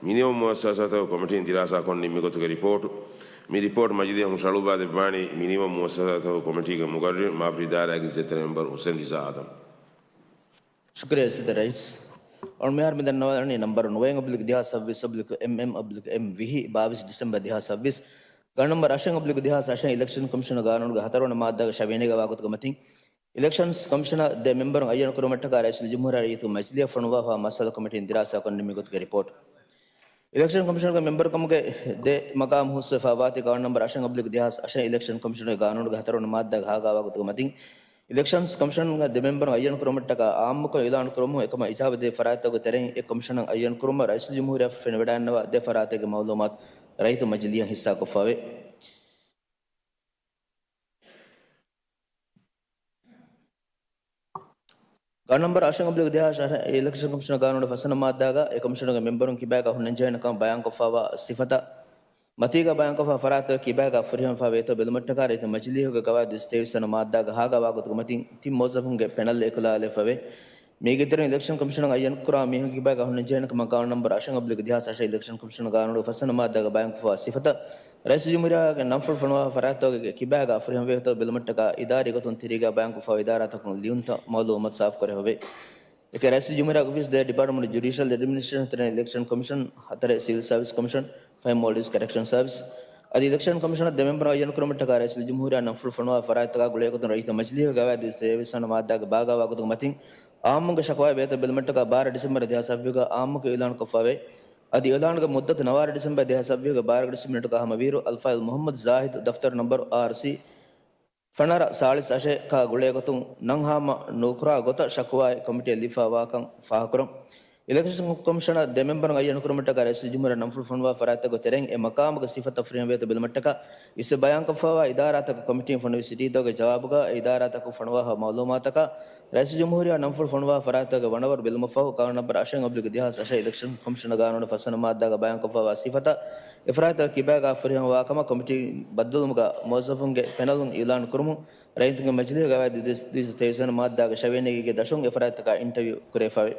މިނިވަން މުއައްސަސާތަކުގެ ކޮމިޓީން ދިރާސާކޮށް ނިންމި ގޮތުގެ ރިޕޯޓު. މި ރިޕޯޓް މަޖިލިހަށް ހުށަހަޅުއްވާ ދެއްވާނީ މިނިވަން މުއައްސަސާތަކުގެ ކޮމިޓީގެ މުގައްރިރު މާފަރި ދާއިރާގެ އިއްޒަތްތެރި މެމްބަރު ހުސެން ރިޒާ އާދަމް. ޝުކުރިއްޔާ އިއްޒަތްތެރި ރައީސް. އަޅުގަނޑު މިހާރު މި ދަންނަވާލަނީ ނަމްބަރު ނުވައެއް އޮބްލިކް ދެހާސް ސައްބީސް އޮބްލިކް އެމްއެމް އޮބްލިކް އެމް ވިހި، ބާވީސް ޑިސެމްބަރ ދެހާސް ސައްބީސް. ގާނޫނު ނަންބަރު އަށެއް އޮބްލިކް ދެހާސް އަށެއް އިލެކްޝަން ކޮމިޝަނުގެ ގާނޫނުގެ ހަތަރުވަނަ މާއްދާގެ ޝަވިޔަނީގަ ވާގޮތުގެ މަތިން، އިލެކްޝަންސް ކޮމިޝަނަށް ދެ މެމްބަރުން އައްޔަން ކުރުމަށްޓަކާ ރައީސުލްޖުމްހޫރިއްޔާ ރައްޔިތުންގެ މަޖިލީހަށް ފޮނުވާފަ މައްސަލަ ކޮމިޓީން ދިރާސާކޮށް ނިންމި ގޮތުގެ ރިޕޯޓް. އިލެކްޝަން ކޮމިޝަނުގެ މެމްބަރުކަމުގެ ދެ މަގާމު ހުސްވެފަ ވާތީ ގާނޫނު ނަންބަރު އަށެއް އޮބްލިކް ދެހާސް އަށެއް އިލެކްޝަން ކޮމިޝަނުގެ ގާނޫނުގެ ހަތަރުވަނަ މާއްދާގަ ހާގާވާ ގޮތުގެ މަތިން، އިލެކްޝަންސް ކޮމިޝަނުގެ ދެ މެމްބަރުން އައްޔަން ކުރުމަށްޓަކާ އާއްމުކޮށް އިޢުލާން ކުރުމުން އެކަމަށް އިޖާބަ ދޭ ފަރާތްތަކުގެ ތެރެއިން އެ ކޮމިޝަނަށް އައްޔަން ކުރުމަށް ރައީސުލްޖުމްހޫރިއްޔާ ފެނިވަޑައިގަންނަވާ ދެ ފަރާތެއްގެ މައުލޫމާތު ރައްޔިތު މަޖިލީހަށް ހިއްސާކޮށްފައެވެ. ގާނޫނު ނަންބަރު އަށެއް އޮބްލިކް ދެހާސް އަށެއް އިލެކްޝަން ކޮމިޝަނުގެ ގާނޫނުގެ ފަސްވަނަ މާއްދާގަ އެ ކޮމިޝަނުގެ މެމްބަރުން ކިބާގަ ހުންނަންޖެހޭނެ ކަމަށް ބަޔާންކޮށްފައިވާ ސިފަތައް މަތީގަ ބަޔާންކޮށްފަ ފަރާތްތަކަށް ކިބާގަ ފުރިހަމަވެފަ ވޭތޯ ބެލުމަށްޓަކާ ރައްޔިތު މަޖިލީހުގެ ގަވާއިދު ތޭވީސް ވަނަ މާއްދާގަ ހާގާވާ ގޮތުގެ މަތިން ތިން މުވައްޒަފުންގެ ޕެނަލް އެކުލަވާލެވިފައެވެ. މީގެ ތެރެއިން އިލެކްޝަން ކޮމިޝަނަށް އައްޔަން ކުރާ މީހުން ކިބާގަ ހުންނަންޖެހޭނެ ކަމަށް ގާނޫނު ނަންބަރު އަށެއް އޮބްލިކް ދެހާސް އަށެއް އިލެކްޝަން ކޮމިޝަނުގެ ގާނޫނުގެ ފަސްވަނަ މާއްދާގަ ބަޔާންކޮށްފައިވާ ސިފަތައް ރައީސުލްޖުމްހޫރިއްޔާގެ ނަންފުޅު ފޮނުވާ ފަރާތްތަކުގެ ކިބާގަ ފުރިހަމަވޭތޯ ބެލުމަށްޓަކާ އިދާރީ ގޮތުން ތިރީގަ ބަޔާންކޮށްފައިވާ އިދާރާތަކުން ލިޔުންތައް މައުލޫމާތު ސާފުކުރެވެ. އެކެ ރައީސުލްޖުމްހޫރިއްޔާގެ އޮފީސް ދެ ޑިޕާޓްމަންޓް ޖުޑިޝަލް އެޑްމިނިސްޓްރޭޝަން، ތެރެއިން އިލެކްޝަން ކޮމިޝަން، ހަތަރެއް ސިވިލް ސާވިސް ކޮމިޝަން، ފަހެއް މޯލްޑިވްސް ކަރެކްޝަން ސާވިސް. އަދި އިލެކްޝަން ކޮމިޝަނަށް ދެ މެމްބަރު އައްޔަން ކުރުމަށްޓަކާ ރައީސުލްޖުމްހޫރިއްޔާ ނަންފުޅު ފޮނުވާ ފަރާތްތަކާ ގުޅޭގޮތުން ރައްޔިތު މަޖިލީހުގެ ގަވާއިދު ތޭވީސް ވަނަ މާއްދާގެ ބާގާވާ ގޮތުގެ މަތިން އާއްމުންގެ ޝަކުވާއެއް ވޭތޯ ބެލުމަށްޓަކާ ބާރަ ޑިސެމްބަރު ދެހާސް ސައްބީސްގަ އާއްމުކޮށް އިޢުލާންކޮށްފައިވޭ. އަދި އިޢުލާނުގެ މުއްދަތު ނަވާރަ ޑިސެމްބަރު ދެހާސް ސައްބީސްގެ ބާރަ ޑިސެމްބަރު ނުވަ ހަމަވިއިރު އަލްފާޟިލް މުޙައްމަދު ޒާހިދު ދަފްތަރު ނަންބަރު އާރްސީ ފަނަރަ ސާޅީސް އަށެއް ކާ ގުޅޭގޮތުން ނަން ހާމަ ނުކުރާ ގޮތަށް ޝަކުވާއެއް ކޮމިޓީއަށް ލިބިފައިވާކަން ފާހަގަކުރަން. އިލެކްޝަން ކޮމިޝަނަށް ދެ މެމްބަރުން އައްޔަން ކުރުމަށްޓަކާ ރައީސުލްޖުމްހޫރިއްޔާ ނަންފުޅު ފޮނުވާ ފަރާތްތަކުގެ ތެރެއިން އެ މަޤާމުގެ ސިފަތައް ފުރިހަމަވޭތޯ ބެލުމަށްޓަކާ އިސްވެ ބަޔާންކޮށްފައިވާ އިދާރާތަކަށް ކޮމިޓީން ފޮނުވި ސިޓީތަކުގެ ޖަވާބުގަ އެ އިދާރާތަކުން ފޮނުވާފަ މައުލޫމާތަކަށް ރައީސުލްޖުމްހޫރިއްޔާ ނަންފުޅު ފޮނުވާ ފަރާތްތަކުގެ ވަނަވަރު ބެލުމަށްފަހު، ގާނޫނު ނަންބަރު އަށެއް އޮބްލިކް ދެހާސް އަށެއް އިލެކްޝަން ކޮމިޝަނުގެ ގާނޫނުގެ ފަސްވަނަ މާއްދާގަ ބަޔާންކޮށްފައިވާ ސިފަތައް އެފަރާތްތަކަށް ކިބާގަ ފުރިހަމަވާ ކަމަށް ކޮމިޓީ ބައްދަލުވުމުގަ މުވައްޒަފުންގެ ޕެނަލުން އިޢުލާން ކުރުމުން، ރައްޔިތުންގެ މަޖިލީހުގެ ގަވާއިދު ދުވިސައްތަ ތޭވީސް ވަނަ މާއްދާގެ ޝަވިޔަނީގެ ދަށުން އެފަރާތްތަކާ އިންޓަވިއު ކުރެވިފައިވޭ.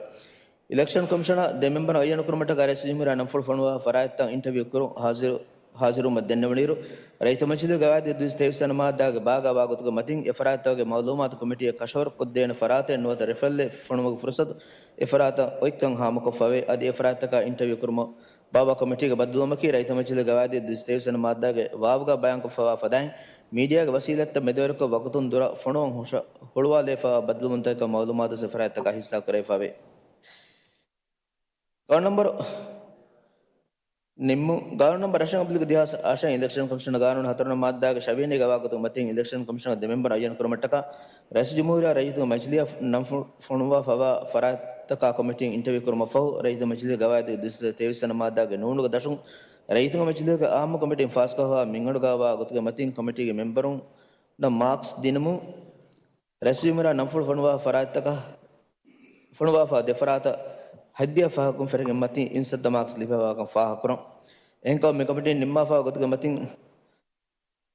އިލެކްޝަން ކޮމިޝަނަށް ދެ މެމްބަރުން އައްޔަން ކުރުމަށްޓަކާ ރައީސުލްޖުމްހޫރިއްޔާ ނަންފުޅު ފޮނުވާ ފަރާތްތައް އިންޓަވިއު ކުރުން ހާޒިރު، ހާޒިރުވުމަށް ދެންނެވުނުއިރު، ރައްޔިތު މަޖިލީހުގެ ގަވާއިދު ދުވިސައްތަ ތޭވީސް ވަނަ މާއްދާގެ ބާގާވާ ގޮތުގެ މަތިން އެފަރާތްތަކުގެ މައުލޫމާތު ކޮމިޓީއަށް ކަށަވަރުކޮށްދޭނެ ފަރާތެއް ނުވަތަ ރެފަރަލްއެއް ފޮނުވުމުގެ ފުރުސަތު އެފަރާތަށް އޮތްކަން ހާމަކޮށްފައިވޭ. އަދި އެފަރާތްތަކާ އިންޓަވިއު ކުރުމަށް ބާއްވާ ކޮމިޓީގެ ބައްދަލުވުމަކީ ރައްޔިތު މަޖިލީހުގެ ގަވާއިދު ދުވިސައްތަ ތޭވީސް ވަނަ މާއްދާގެ ވާވުގަ ބަޔާންކޮށްފައިވާ ފަދައިން، މީޑިއާގެ ވަސީލަތްތައް މެދުވެރިކޮށް ވަގުތުން ދުރަށް ފޮނުވަން ހުށަ-، ހުޅުވާލެވިފައިވާ ބައްދަލުވުންތަކެއް ކަމަށް މައުލޫމާތު އެފަރާތްތަކާ ހިއްސާ ކުރެވިފައިވޭ. ގާނޫނު ނަންބަރު ނިންމުން. ގާނޫނު ނަންބަރު އަށެއް އޮބްލިކް ދެހާސް އަށެއް އިލެކްޝަން ކޮމިޝަނުގެ ގާނޫނު ހަތަރުވަނަ މާއްދާގެ ޝަވިޔަނީގަ ވާ ގޮތުގެ މަތިން އިލެކްޝަން ކޮމިޝަނުގެ ދެ މެމްބަރު އައްޔަން ކުރުމަށްޓަކާ ރައީސުލްޖުމްހޫރިއްޔާ ރައްޔިތުންގެ މަޖިލީހަށް ނަން ފު-، ފޮނުވާފައިވާ ފަރާތްތަކާ ކޮމިޓީން އިންޓަވިއު ކުރުމަށްފަހު، ރައްޔިތު މަޖިލީހުގެ ގަވާއިދު ދުވިސައްތަ ތޭވީސް ވަނަ މާއްދާގެ ނިމުމުގެ ދަށުން ރައްޔިތުންގެ މަޖިލީހުގެ އާއްމު ކޮމިޓީން ފާސްކޮށްފައިވާ މިންގަނޑުގައިވާ ގޮތުގެ މަތިން ކޮމިޓީގެ މެމްބަރުންނަށް މާކްސް ދިނުމުން، ރައީސުލްޖުމްހޫރިއްޔާ ނަންފުޅު ފޮނުވާ ފަރާތްތަކަށް ފޮނުވާފަ ދެ ފަރާތަށް ހަތްދިހަ ފަހަކުން ފެށިގެން މަތިން އިންސައްތަ މާކްސް ލިބިފައިވާކަން ފާހަގަކުރަން. އެހެންކަމުން މި ކޮމިޓީން ނިންމާފައިވާ ގޮތުގެ މަތިން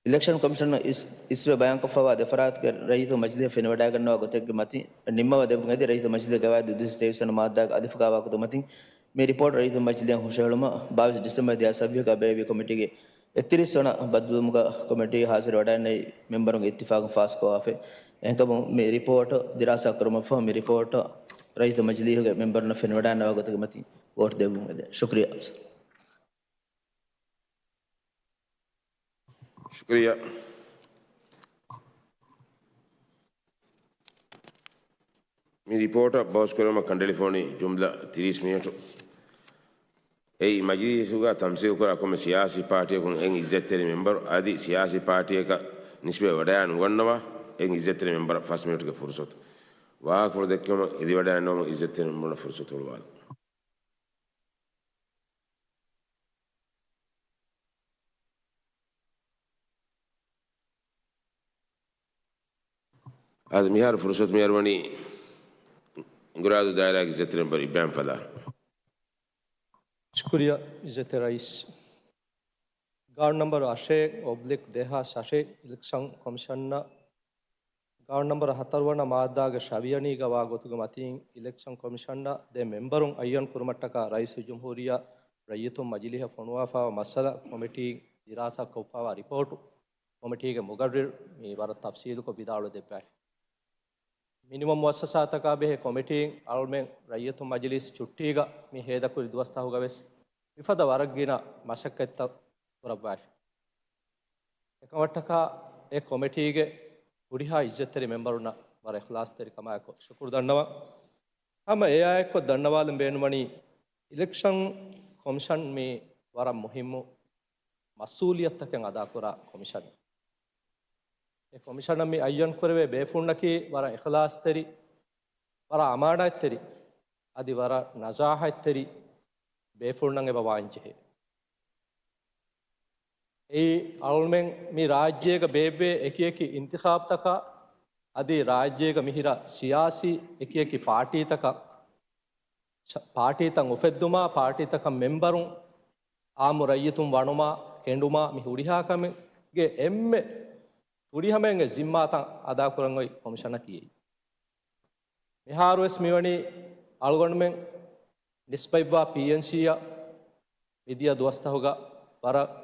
އިލެކްޝަން ކޮމިޝަނަށް އިސް-، އިސްވެ ބަޔާންކޮށްފައިވާ ދެ ފަރާތުގެ ރައްޔިތުން މަޖިލީހަށް ފެނިވަޑައިގަންނަވާ ގޮތެއްގެ މަތިން ނިންމަވާ ދެއްވުން އެދި، ރައްޔިތު މަޖިލީހުގެ ގަވާއިދު ދުވިސައްތަ ތޭވީސް ވަނަ މާއްދާގަ އަލިފުގައިވާ ގޮތުގެ މަތިން މި ރިޕޯޓް ރައްޔިތު މަޖިލީހަށް ހުށަހެޅުމަށް ބާވީސް ޑިސެމްބަރު ދެހާސް ސައްބީހުގަ ބޭއްވި ކޮމިޓީގެ އެއްތިރީސް ވަނަ ބައްދަލުވުމުގަ ކޮމިޓީ ހާޒިރުވެވަޑައިގަންނަވަނީ މެމްބަރުންގެ އިއްތިފާގުން ފާސްކޮށްފައިވާފައި. އެހެންކަމުން މި ރިޕޯޓް ދިރާސާ ކުރުމަށްފަހު މި ރިޕޯޓަށް ރައްޔިތު މަޖިލީހުގެ މެމްބަރުންނަށް ފެނިވަޑައިގަންނަވާ ގޮތުގެ މަތިން ވޯޓް ދެއްވުން އެދެން. ޝުކުރިއްޔާ. ޝުކުރިއްޔާ. މި ރިޕޯޓަށް ބަހުސްކުރުމަށް ކަނޑައެޅިފައިވަނީ ޖުމްލަ ތިރީސް މިނެޓު. އެއީ މަޖިލީހުގަ ތަމްސީލުކުރާ ކޮންމެ ސިޔާސީ ޕާޓީއަކުން އެއް އިއްޒަތްތެރި މެމްބަރު އަދި ސިޔާސީ ޕާޓީއަކަށް ނިސްބަތް ވަޑައިނުގަންނަވާ އެއް އިއްޒަތްތެރި މެމްބަރަށް ފަސް މިނެޓުގެ ފުރުސަތު. ވާހަކަފުޅު ދެއްކުމަށް އެދިވަޑައިގަންނަވަމުން އިއްޒަތްތެރި މެމްބަރުންނަށް ފުރުސަތު ހުޅުވާލަން. އާދެ، މިހާރު ފުރުސަތު މިއަރުވަނީ އިނގުރާދޫ ދާއިރާގެ އިއްޒަތްތެރި މެމްބަރު އިބްރާހިމް ފަލާހް. ޝުކުރިއްޔާ އިއްޒަތްތެރި ރައީސް. ގާނޫނު ނަންބަރު އަށެއް އޮބްލިކް ދެހާސް އަށެއް އިލެކްޝަން ކޮމިޝަނަށް ގާނޫނު ނަންބަރު ހަތަރުވަނަ މާއްދާގެ ޝަވިޔަނީގަ ވާ ގޮތުގެ މަތީން އިލެކްޝަން ކޮމިޝަނަށް ދެ މެމްބަރުން އައްޔަން ކުރުމަށްޓަކާ ރައީސުލްޖުމްހޫރިއްޔާ ރައްޔިތުން މަޖިލީހަށް ފޮނުވާފައިވާ މައްސަލަ ކޮމިޓީން ދިރާސާކޮށްފައިވާ ރިޕޯޓު ކޮމިޓީގެ މުގައްރިރު މި ވަރަށް ތަފްސީލުކޮށް ވިދާޅުވެ ދެއްވައިފި. މިނިވަން މުއައްސަސާތަކާ ބެހޭ ކޮމިޓީން އަޅުމެން ރައްޔިތުން މަޖިލީސް ޗުއްޓީގަ މި ހޭދަކުރި ދުވަސްތަހުގަ ވެސް މިފަދަ ވަރަށް ގިނަ މަސައްކަތްތައް ކުރައްވައިފި. އެކަމަށްޓަކާ އެ ކޮމިޓީގެ ހުރިހާ އިއްޒަތްތެރި މެމްބަރުންނަށް ވަރަށް އިޚްލާޞްތެރިކަމާއެކު ޝުކުރު ދަންނަވަން. ހަމަ އެއާއެކު ދަންނަވާލަން ބޭނުންވަނީ، އިލެކްޝަން ކޮމިޝަން މީ ވަރަށް މުހިއްމު މަސްއޫލިއްޔަތުތަކެއް އަދާކުރާ ކޮމިޝަނެއް. އެ ކޮމިޝަނަށް މި އައްޔަން ކުރެވޭ ބޭފުޅުންނަކީ ވަރަށް އިޚްލާޞްތެރި، ވަރަށް އަމާނާތްތެރި، އަދި ވަރަށް ނަޒާހަތްތެރި ބޭފުޅުންނަށް އެބަ ވާންޖެހޭ. އެއީ އަޅުމެން މި ރާއްޖޭގަ ބޭއްވޭ އެކިއެކި އިންތިޚާބުތަކަށް، އަދި ރާއްޖޭގަ މިހިރަ ސިޔާސީ އެކިއެކި ޕާޓީތަކަށް، ޝަ-، ޕާޓީތައް އުފެއްދުމާ، ޕާޓީތަކަށް މެމްބަރުން އާއްމު ރައްޔިތުން ވަނުމާ، ކެނޑުމާ، މި ހުރިހާ ކަމެއްގެ އެންމެ ފުރިހަމައިން އެ ޒިންމާތައް އަދާކުރަން އޮތް ކޮމިޝަނަކީ އެއީ. މިހާރުވެސް މިވަނީ އަޅުގަނޑުމެން ނިސްބަތްވާ ޕީއެންސީއަށް މިދިޔަ ދުވަސްތަހުގަ ވަރަށް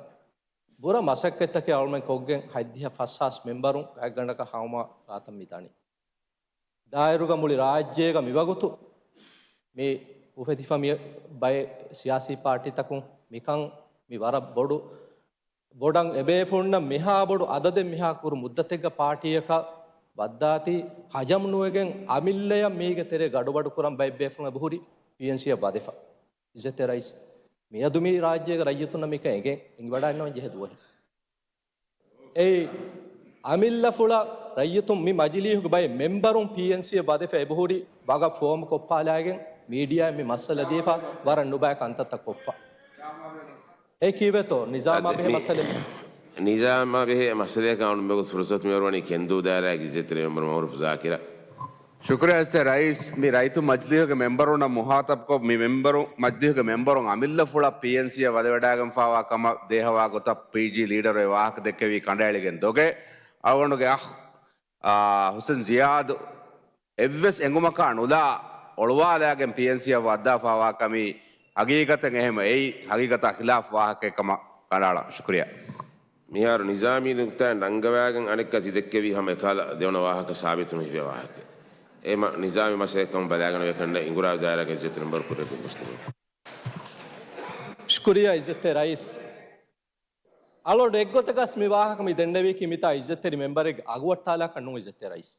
ބުރަ މަސައްކަތްތަކެއް އަޅުމެން ކޮށްގެން ހަތްދިހަ ފަސްހާސް މެމްބަރުން ގާތްގަނޑަކަށް ހަމަ ގާތަށް މި ދަނީ. ދާއިރުގަ މުޅި ރާއްޖޭގަ މިވަގުތު މި އުފެދިފަ މި ބައެއް ސިޔާސީ ޕާޓީތަކުން މިކަން މި ވަރަށް ބޮޑު، ބޮޑަށް އެބޭފުޅުންނަށް މިހާ ބޮޑު އަދަދެއް މިހާ ކުރު މުއްދަތެއްގަ ޕާޓީއަކަށް ވައްދާތީ، ހަޖަމް ނުވެގެން އަމިއްލަޔަށް މީގެ ތެރޭ ގަޑުބަޑު ކުރަން ބައެއް ބޭފުޅުން އެބަހުރި ޕީއެންސީއަށް ވަދެފަ. އިއްޒަތްތެރި ރައީސް، މިއަދު މި ރާއްޖޭގެ ރައްޔިތުންނަށް މިކަން އެނގެން އެނގިވަޑައިގަންނަވަން ޖެހޭ ދުވަހެއް. އެއީ، އަމިއްލަފުޅަށް ރައްޔިތުން މި މަޖިލީހުގެ ބައެއް މެމްބަރުން ޕީއެންސީއަށް ވަދެފަ އެބަހުރި ވަގަށް ފޯމު ކޮށްޕާލާގެން މީޑިއާއިން މި މައްސަލަ ދީފަ ވަރަށް ނުބައި ކަންތައްތައް ކޮށްފަ. އެ ކީއްވެތޯ؟ ނިޒާމާ އަދި ބެހޭ މި-، މައްސަލައެއް. ނިޒާމާ ބެހޭ މައްސަލަޔަކަށް އަޅުން މިވަގުތު ފުރުސަތު މިއަރުވަނީ ކެންދޫ ދާއިރާގެ އިއްޒަތްތެރި މެމްބަރު މައުރޫފް ޒާކިރަށް. ޝުކުރިއްޔާ އިއްޒަތްތެރި ރައީސް، މި ރައްޔިތު މަޖިލީހުގެ މެމްބަރުންނަށް މުހާތަބްކޮށް، މި މެމްބަރު، މަޖިލީހުގެ މެމްބަރުން އަމިއްލަފުޅަށް ޕީއެންސީއަށް ވަދެވަޑައިގެންފާވާ ކަމަށް ދޭހަވާ ގޮތަށް ޕީޖީ ލީޑަރު އެ ވާހަކަ ދެއްކެވީ ކަނޑައެޅިގެން ދޮގެ. އަޅުގަނޑުގެ އަޚް، އާ، ހުސެން ޒިޔާދު އެއްވެސް އެނގުމަކާ ނުލާ އޮޅުވާލާގެން ޕީއެންސީއަށް ވައްދާފާވާ ކަމީ ހަގީގަތަށް އެހެން އެއީ ހަގީގަތާ ޚިލާފް ވާހަކައެއް ކަމަށް ކަނޑައަޅާ. ޝުކުރިއްޔާ. މިހާރު ނިޒާމީ ނުކުތާއިން ރަނގަވާގެން އަނެއްކާ ތި ދެއްކެވީ ހަމަ އެކަހަލަ ދެވަނަ ވާހަކަ ސާބިތު ނުހިފޭ ވާހަކަ. އެ މަ-، ނިޒާމީ މައްސަލައެއް ކަމަށް ބަލާގަނެވޭ ކަންނޭނގެ އިނގުރާ ދާއިރާގެ އިއްޒަތްތެރި މެމްބަރު ކުރިއަށް ގެންގޮސްދެއްވުން. ޝުކުރިއްޔާ އިއްޒަތްތެރި ރައީސް. އަޅުގަނޑު އެއްގޮތަކަސް މި ވާހަކަ މި ދެންނެވީކީ މިތާ އިއްޒަތްތެރި މެމްބަރެއްގެ އަގުވައްޓާލާކަށް ނޫން އިއްޒަތްތެރި ރައީސް.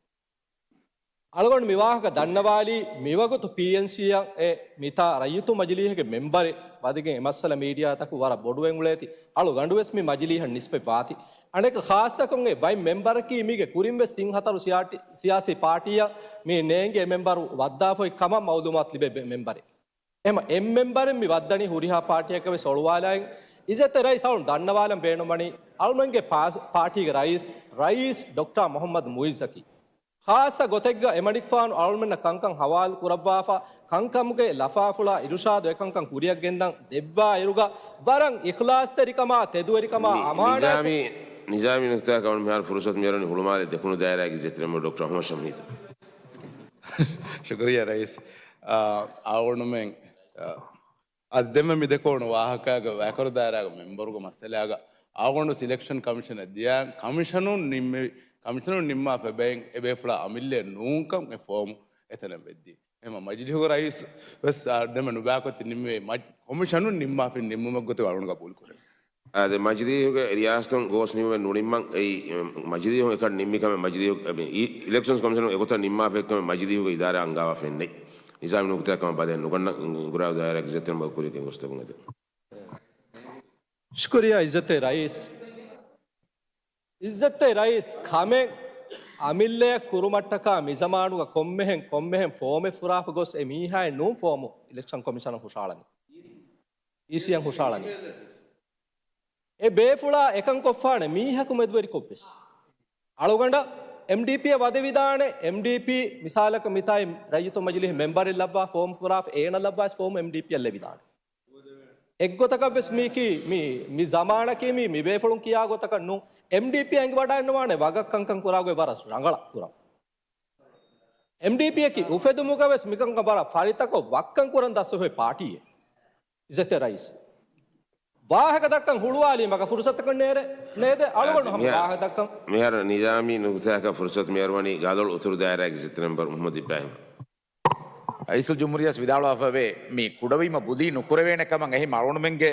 އަޅުގަނޑު މި ވާހަކަ ދަންނަވާލީ މިވަގުތު ޕީއެންސީއަށް އެ މިތާ ރައްޔިތު މަޖިލީހެއްގެ މެމްބަރެއް ވަދެގެން އެ މައްސަލަ މީޑިއާތަކު ވަރަށް ބޮޑުވެން އުޅޭތީ. އަޅުގަނޑުވެސް މި މަޖިލީހަށް ނިސްބަތް ވާތީ. އަނެކަ ޚާއްޞަކޮށް އެ ބައެއް މެމްބަރަކީ މީގެ ކުރިންވެސް ތިން ހަތަރު ސިޔާޓި-، ސިޔާސީ ޕާޓީއަށް މި ނޭނގޭ މެމްބަރު ވައްދާފައި ކަމަށް މައުލޫމާތު ލިބޭ ބެ-، މެމްބަރެއް. އެހެން އެއް މެމްބަރެއް މި ވައްދަނީ ހުރިހާ ޕާޓީއަކަށް ވެސް އޮޅުވާލާއިން. އިއްޒަތްތެރި ރައީސް އަޅުން ދަންނަވާލަން ބޭނުންވަނީ އަޅުމެންގެ ޕާސް-، ޕާޓީގެ ރައީސް، ރައީސް ޑޮކްޓަރ މުޙައްމަދު މުޢިއްޒަކީ. ޚާއްޞަ ގޮތެއްގަ އެމަނިކުފާނު އަޅުމެންނަށް ކަންކަން ހަވާލު ކުރައްވާފަ، ކަންކަމުގެ ލަފާފުޅާ އިރުޝާދު އެކަންކަން ކުރިއަށް ގެންދަން ދެއްވާ އިރުގަ ވަރަށް އިޚްލާޞްތެރިކަމާ ތެދުވެރިކަމާ ނި-، އަމާނާތެއް. ނިޒާމީ، ނިޒާމީ ނުކުތާއަކަށް އަޅުން މިހާރު ފުރުސަތު މިއަރުވަނީ ހުޅުމާލެ ދެކުނު ދާއިރާގެ އިއްޒަތްތެރި މެމްބަރު ޑޮކްޓަރ އަޙްމަދު ޝަމްހީތަށް. ޝުކުރިއްޔާ ރައީސް. އާ، އަޅުގަނޑުމެން، އާ، އަދި ދެންމެ މި ދެކުނު ވާހަކައިގަ ވައިކަރު ދާއިރާގެ މެމްބަރުގެ މައްސަލާގަ އަޅުގަނޑު ސިލެކްޝަން ކަމިޝަނަށް ދިޔަ ކަމިޝަނުން ނިންމެވި، ކަމިޝަނުން ނިންމާފަ އެބައިން އެބޭފުޅާ އަމިއްލައެއް ނޫންކަން އެ ފޯމު އެތަނަށް ވެއްދީ. އެހެން މަޖިލީހުގެ ރައީސް ވެސް، އާ، ދެންމެ ނުބައިކޮށް ތި ނިންމެވި މަޖް-، ކޮމިޝަނުން ނިންމާފި ނިންމުމެއް ގޮތުގަ އަޅުގަނޑު ގަބޫލު ކުރޭ. އާދެ، މަޖިލީހުގެ ރިޔާސަތުން ގޯސް ނިންމުމެއް ނުނިންމަން އެއީ، މަޖިލީހުން އެކަން ނިންމި ކަމެއް މަޖިލީހު، އެ، އި-، އިލެކްޝަންސް ކޮމިޝަނުން އެގޮތަށް ނިންމާފަ ކަމެއް މަޖިލީހުގެ އިދާރާ އަންގާވާފައެއް ނެތް. ނިޒާމީ ނުކުތާ ކަމަށް ބަލައެއް ނުގަންނަ، އިނގުރާ ދާއިރާގެ އިއްޒަތްތެރި މެމްބަރު ކުރިއަށް ގެންގޮސްދެއްވުން އެދެން. ޝުކުރިއްޔާ އިއްޒަތްތެރި ރައީސް. އިއްޒަތްތެރި ރައީސް، ކަމެއް އަމިއްލައަށް ކުރުމަށްޓަކާ މިޒަމާނުގަ ކޮންމެހެން، ކޮންމެހެން ފޯމެއް ފުރާފަ ގޮސް އެ މީހާއެއް ނޫން ފޯމު އިލެކްޝަން ކޮމިޝަނަށް ހުށައަޅަނީ. އީސީއަށް ހުށައަޅަނީ. އެ ބޭފުޅާ އެކަން ކޮށްފާނެ މީހަކު މެދުވެރިކޮށްވެސް. އަޅުގަނޑަށް އެމްޑީޕީއަށް ވަދެވިދާނެ، އެމްޑީޕީ މިސާލަކަށް މިތާއި ރައްޔިތު މަޖިލީހު މެމްބަރެއް ލައްވާ ފޯމް ފުރާފަ އޭނަ ލައްވާސް ފޯމް އެމްޑީޕީއަށް ލެވިދާނެ. އެއްގޮތަކަށްވެސް މީކީ މި، މި ޒަމާނަކީ މީ މި ބޭފުޅުން ކިޔާ ގޮތަކަށް ނޫން. އެމްޑީޕީ އެނގިވަޑައިންނަވާނެ ވަގަށް ކަންކަން ކުރާގޮތް ވަރަށް ރަނގަޅަށް ކުރަން. އެމްޑީޕީއަކީ އުފެދުމުގަ ވެސް މިކަންކަން ވަރަށް ފަރިތަކޮށް ވައްކަން ކުރަން ދަސްވެފައި ޕާޓީއެއް. އިއްޒަތްތެރި ރައީސް. ވާހަކަ ދައްކަން ހުޅުވާލީމަކަށް ފުރުސަތަކަށް ނޭރެ، ނޭދެ އަޅުގަނޑު ހަމަ މިހާ-، ވާހަކަ ދައްކަން. މިހާރު ނިޒާމީ ނުކުތާއަކަށް ފުރުސަތު މިއަރުވަނީ ގާލޮޅު އުތުރު ދާއިރާގެ އިއްޒަތްތެރި މެމްބަރު މުޙައްމަދު އިބްރާހިމް. ރައީސުލްޖުމްހޫރިއްޔާ ވިދާޅުވާފައިވޭ، މި ކުޑަވީމަ ބުލީ ނުކުރެވޭނެ ކަމަށް އެހީ އަޅުގަނޑުމެންގެ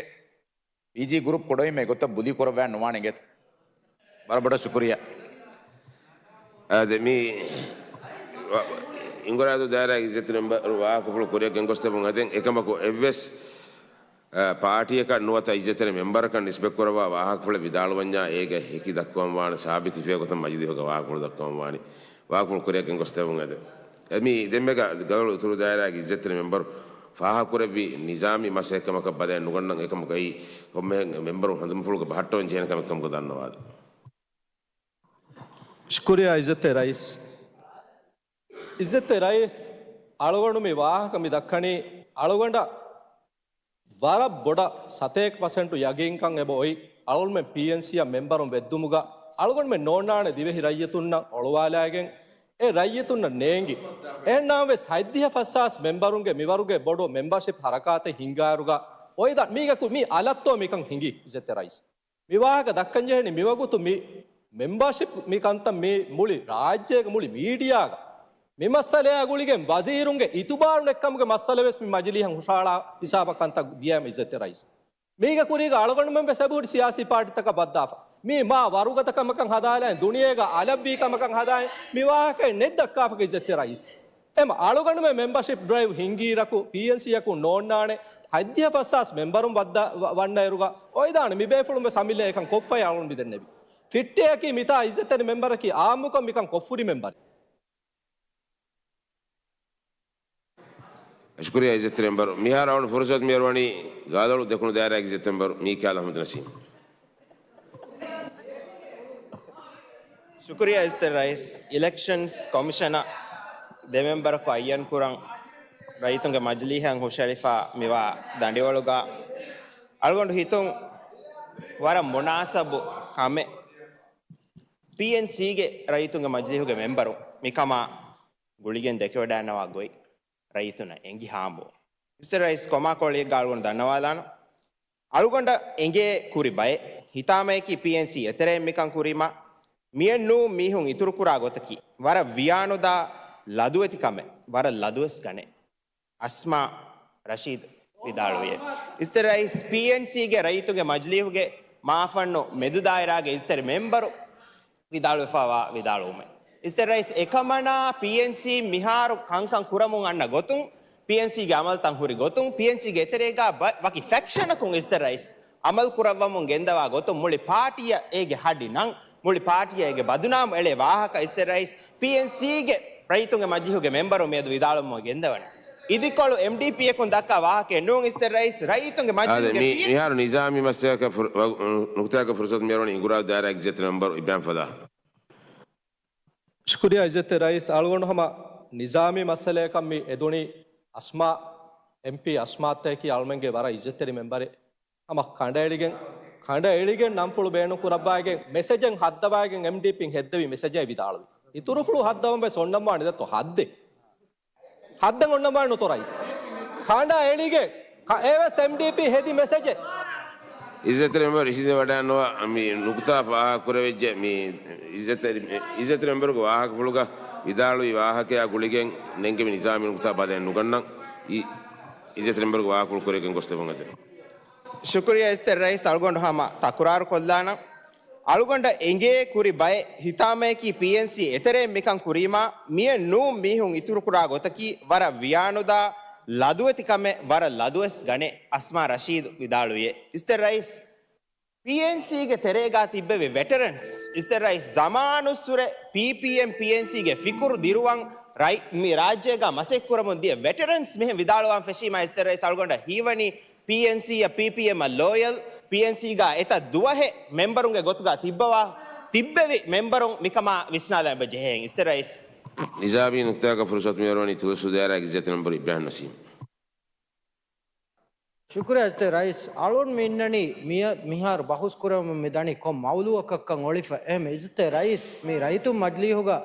ޕީޖީ ގްރޫޕް ކުޑަވީމަ އެގޮތަށް ބުލީ ކުރައްވާ ނުވާނެ އިނގޭތަ؟ ވަރަށް ބޮޑަށް ޝުކުރިއްޔާ. އާދެ، މި އިނގުރާދޫ ދާއިރާގެ އިއްޒަތްތެރި މެމްބަރު ވާހަކަފުޅު ކުރިއަށް ގެންގޮސްދެމުން އެދެން. އެކަމަކު އެއްވެސް، އާ، ޕާޓީއަކަށް ނުވަތަ އިއްޒަތްތެރި މެމްބަރަކަށް ނިސްބަތްކުރައްވާ ވާހަކަފުޅެއް ވިދާޅުވަންޏާ އޭގެ ހެކި ދައްކަވަންވާނެ، ސާބިތު ހިފޭ ގޮތަށް މަޖިލީހުގަ ވާހަކަފުޅު ދައްކަވަންވާނެ. ވާހަކަފުޅު ކުރިއަށް ގެންގޮސްދެމުން އެދެން. އެ މި ދެންމެގަ ގަދަޅު އިތުރު ދާއިރާގެ އިއްޒަތްތެރި މެމްބަރު ފާހަގަކުރެއްވި ނިޒާމީ މަސައްކަތްކަމަކަށް ބަލައެއް ނުގަންނަން. އެކަމަކު އެއީ ކޮންމެހެން މެމްބަރުން ހަނދުމަފުޅުގަ ބަހައްޓަވަން ޖެހޭނެ ކަމެއް ކަމަކު ދަންނަވާލަން. ޝުކުރިއްޔާ އިއްޒަތްތެރި ރައީސް. އިއްޒަތްތެރި ރައީސް، އަޅުގަނޑު މި ވާހަކަ މި ދައްކަނީ އަޅުގަނޑަށް ވަރަށް ބޮޑަށް ސަތޭކަ ޕަސެންޓު ޔަގީންކަން އެބަ އޮތް އަޅުގަނޑުމެން ޕީއެންސީއަށް މެމްބަރުން ވެއްދުމުގަ އަޅުގަނޑުމެން ނޯންނާނެ ދިވެހި ރައްޔިތުންނަށް އޮޅުވާލައިގެން އެ ރައްޔިތުންނަށް ނޭނގި އެހެންނާމަވެސް ހަތްދިހަ ފަސްހާސް މެމްބަރުންގެ މިވަރުގެ ބޮޑު މެމްބަރޝިޕް ހަރަކާތެއް ހިންގާއިރުގަ އޮތްދާ މީގަ ކު-، މީ އަލަށްތޯ މިކަން ހިނގީ އިއްޒަތްތެރި ރައީސް؟ މި ވާހަކަ ދައްކަންޖެހެނީ މިވަގުތު މި މެމްބަރޝިޕް މި ކަންތައް މި މުޅި ރާއްޖޭގެ މުޅި މީޑިއާގަ މި މައްސަލަޔާ ގުޅިގެން ވަޒީރުންގެ އިތުބާރު ނެއްކަމުގެ މައްސަލަވެސް މި މަޖިލީހަށް ހުށަހަޅާ ހިސާބަށް ކަންތައް ދިޔައިމަ އިއްޒަތްތެރި ރައީސް. މީގެ ކުރީގަ އަޅުގަނޑުމެން ވެސް އެބަހުރި ސިޔާސީ ޕާޓީތަކަށް ވައްދާފަ. މީ މާ ވަރުގަދަ ކަމަކަށް ހަދާލައި ދުނިޔޭގަ އަލަށްވީ ކަމަކަށް ހަދާއި މި ވާހަކައެއް ނެތް ދައްކާފަ އިއްޒަތްތެރި ރައީސް. އެމަ އަޅުގަނޑުމެން މެމްބަޝިޕް ޑްރައިވް ހިންގީ ރަކު ޕީއެންސީއަކުން ނޯންނާނެ ހަތްދިހަ ފަސްހާސް މެމްބަރުން ވައްދާ-، ވަ-، ވަންނައިރުގަ އޮތްދާނެ މި ބޭފުޅުން ވެސް އަމިއްލަ އެކަން ކޮށްފައި އަޅުން މި ދެންނެވި. ފިއްޓެއަކީ މިތާ އިއްޒަތްތެރި މެމްބަރަކީ އާއްމުކޮށް މިކަން ކޮށްފުރި މެމްބަރެއް. ޝުކުރިއްޔާ އިއްޒަތްތެރި މެމްބަރު. މިހާރު އަޅުން ފުރުސަތު މިއަރުވަނީ ގާލޮޅު ދެކުނު ދާއިރާގެ އިއްޒަތްތެރި މެމްބަރު މީކާލް އަހްމަދު ނަސީމް. ޝުކުރިއްޔާ އިއްޒަތްތެރި ރައީސް. އިލެކްޝަންސް ކޮމިޝަނަށް ދެ މެމްބަރަކު އައްޔަން ކުރަން ރައްޔިތުންގެ މަޖިލީހަށް ހުށަހެޅިފަ މިވާ ދަނޑިވަޅުގަ އަޅުގަނޑު ހިތުން ވަރަށް މުނާސަބު ކަމެއް. ޕީއެންސީގެ ރައްޔިތުންގެ މަޖިލީހުގެ މެމްބަރު މިކަމާ ގުޅިގެން ދެކެވަޑައިންނަވާ ގޮތް ރައްޔިތުންނަށް އެނގި ހާމަވުން. އިއްޒަތްތެރި ރައީސް ކޮމާ ކޯޅިއެއްގަ އަޅުގަނޑު ދަންނަވާލާނަން. އަޅުގަނޑަށް އެނގޭ ކުރި ބައެއް. ހިތާމަޔަކީ ޕީއެންސީ އެތެރެއިން މިކަން ކުރީމަ މިއެއް ނޫން މީހުން އިތުރުކުރާ ގޮތަކީ ވަރަށް ވިޔާނުދާ ލަދުވެތި ކަމެއް، ވަރަށް ލަދުވެސް ގަނެ. އަސްމާ ރަޝީދު ވިދާޅުވިއެވެ. އިއްޒަތްތެރި ރައީސް ޕީއެންސީގެ ރައްޔިތުންގެ މަޖިލީހުގެ މާފަންނު މެދު ދާއިރާގެ އިއްޒަތްތެރި މެމްބަރު ވިދާޅުވެފަވާ ވިދާޅުވުމެއް. އިއްޒަތްތެރި ރައީސް އެކަމަނާ ޕީއެންސީ މިހާރު ކަންކަން ކުރަމުން އަންނަ ގޮތުން، ޕީއެންސީގެ އަމަލުތައް ހުރި ގޮތުން، ޕީއެންސީގެ އެތެރޭގަ ބަ-، ވަކި ފެކްޝަނަކުން އިއްޒަތްތެރި ރައީސް އަމަލު ކުރައްވަމުން ގެންދަވާ ގޮތުން މުޅި ޕާޓީއަށް އޭގެ ހަޑި ނަން، މުޅި ޕާޓީއަށް އޭގެ ބަދުނާމު އެޅޭ ވާހަކަ އިއްޒަތްތެރި ރައީސް ޕީއެންސީގެ ރައްޔިތުންގެ މަޖިލީހުގެ މެމްބަރުން މިއަދު ވިދާޅުވަމުން ގެންދަވަނީ. އިދިކޮޅު އެމްޑީޕީއަކުން ދައްކާ ވާހަކައެއް ނޫން އިއްޒަތްތެރި ރައީސް ރައްޔިތުންގެ އާދެ، މަޖިލީހުގެ މި-، މިހާރު ނިޒާމީ މައްސަލައަކަށް ފުރ-، ވަ-، ނުކުތާއަކަށް ފުރުސަތު މިއަރުވަނީ އިނގުރާ ދާއިރާގެ އިއްޒަތްތެރި މެމްބަރު އިބްރާހިމް ފަދާ. ޝުކުރިއްޔާ އިއްޒަތްތެރި ރައީސް. އަޅުގަނޑު ހަމަ ނިޒާމީ މައްސަލަޔަކަށް މި އެދުނީ އަސްމާ، އެމްޕީ އަސްމާއްތަކީ އަޅުމެންގެ ވަރަށް އިއްޒަތްތެރި މެމްބަރެއް. ހަމަ ކަނޑައެޅިގެން، ކަނޑައެޅިގެން ނަންފުޅު ބޭނުން ކުރައްވައިގެން މެސެޖެއް ހައްދަވައިގެން އެމްޑީޕީން ހެއްދެވި މެސެޖެއް ވިދާޅުވި. އިތުރުފުޅު ހައްދަވަން ވެސް އޮންނަންވާނެ ދެއްތޯ ހައްދެއް. ހައްދަން އޮންނަންވާނެ ނުތޯ ރައީސް. ކަނޑައެޅިގެން ކަ-، އެވެސް އެމްޑީޕީ ހެދި މެސެޖެއް. އިއްޒަތްތެރި މެމްބަރު އިށީނދެވަޑައިންނަވާ މި ނުކުތާ ފާހަގަކުރެވިއްޖެ. މި އިއްޒަތްތެރި، އިއްޒަތްތެރި މެމްބަރުގެ ވާހަކަފުޅުގަ ވިދާޅުވި ވާހަކަޔާ ގުޅިގެން ނެންގެވި ނިޒާމީ ނުކުތާ ބަލައެއް ނުގަންނަން. އި-، އިއްޒަތްތެރި މެމްބަރުގެ ވާހަކަފުޅު ކުރިއަށް ގެންގޮސްދެމުން އެދެން. ޝުކުރިއްޔާ އިއްޒަތްތެރި ރައީސް. އަޅުގަނޑު ހަމަ ތަކުރާރު ކޮށްލާނަން. އަޅުގަނޑަށް އެނގޭ ކުރި ބައެއް. ހިތާމަޔަކީ ޕީއެންސީ އެތެރެއިން މިކަން ކުރީމާ މިއެއް ނޫން މީހުން އިތުރުކުރާ ގޮތަކީ ވަރަށް ވިޔާނުދާ ލަދުވެތި ކަމެއް، ވަރަށް ލަދުވެސް ގަނެ. އަސްމާ ރަޝީދު ވިދާޅުވިއެވެ. އިއްޒަތްތެރި ރައީސް، ޕީއެންސީގެ ތެރޭގާ ތިއްބެވި ވެޓެރަންސް، އިއްޒަތްތެރި ރައީސް ޒަމާނުއްސުރެ ޕީޕީއެމް ޕީއެންސީގެ ފިކުރު ދިރުވަން ރައި-، މި ރާއްޖޭގާ މަސައްކަތް ކުރަމުން ދިޔަ ވެޓެރަންސް މިހެން ވިދާޅުވާން ފެށީމާ އިއްޒަތްތެރި ރައީސް އަޅުގަނޑަށް ހީވަނީ ޕީއެންސީއަށް ޕީޕީއެމްއަށް ލޯޔަލް، ޕީއެންސީގާ އެތައް ދުވަހެއް މެމްބަރުންގެ ގޮތުގާ ތިއްބަވާ، ތިއްބެވި މެމްބަރުން މިކަމާ ވިސްނާލަން އެބަ ޖެހޭ އިއްޒަތްތެރި ރައީސް. ނިޒާމީ ނުކުތާއަކަށް ފުރުސަތު މިއަރުވަނީ ތުވެސް ދާއިރާގެ އިއްޒަތްތެރި މެމްބަރު އިބްރާހިމް ނަސީމް. ޝުކުރިއްޔާ އިއްޒަތްތެރި ރައީސް. އަޅުން މި އިންނަނީ މިއަ-، މިހާރު ބަހުސް ކުރަމުން މި ދަނީ ކޮން މައުލޫއަކަށްކަން އޮޅިފަ. އެހެން އިއްޒަތްތެރި ރައީސް މި ރައްޔިތުން މަޖިލީހުގަ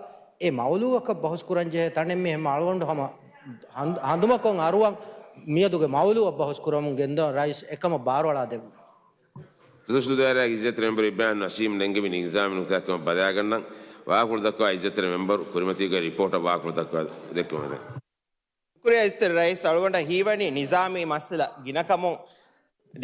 އެ މައުލޫއަކަށް ބަހުސް ކުރަން ޖެހޭ ތަނެއް މި ހަމަ އަޅުގަނޑު ހަމަ ހަނދ-، ހަނދުމަކޮށް އަރުވަން މިއަދުގެ މައުލޫއަށް ބަހުސް ކުރަމުން ގެންދަވަން ރައީސް އެކަމަށް ބާރުއަޅާ ދެއްވުން. ތުދުސްދު ދާއިރާގެ އިއްޒަތްތެރި މެމްބަރު އިބްރާހިމް ނަސީމް ނެންގެވި ނިޒާމީ ނުކުތާއެއްކަމަށް ބަލާގަންނަން. ވާހަކަފުޅު ދައްކަވާ އިއްޒަތްތެރި މެމްބަރު ކުރިމަތީގައި ރިޕޯޓަށް ވާހަކަފުޅު ދައްކަވާ ދެއްކުމެވެ. ޝުކުރިއްޔާ އިއްޒަތްތެރި ރައީސް. އަޅުގަނޑަށް ހީވަނީ ނިޒާމީ މައްސަލަ ގިނަކަމުން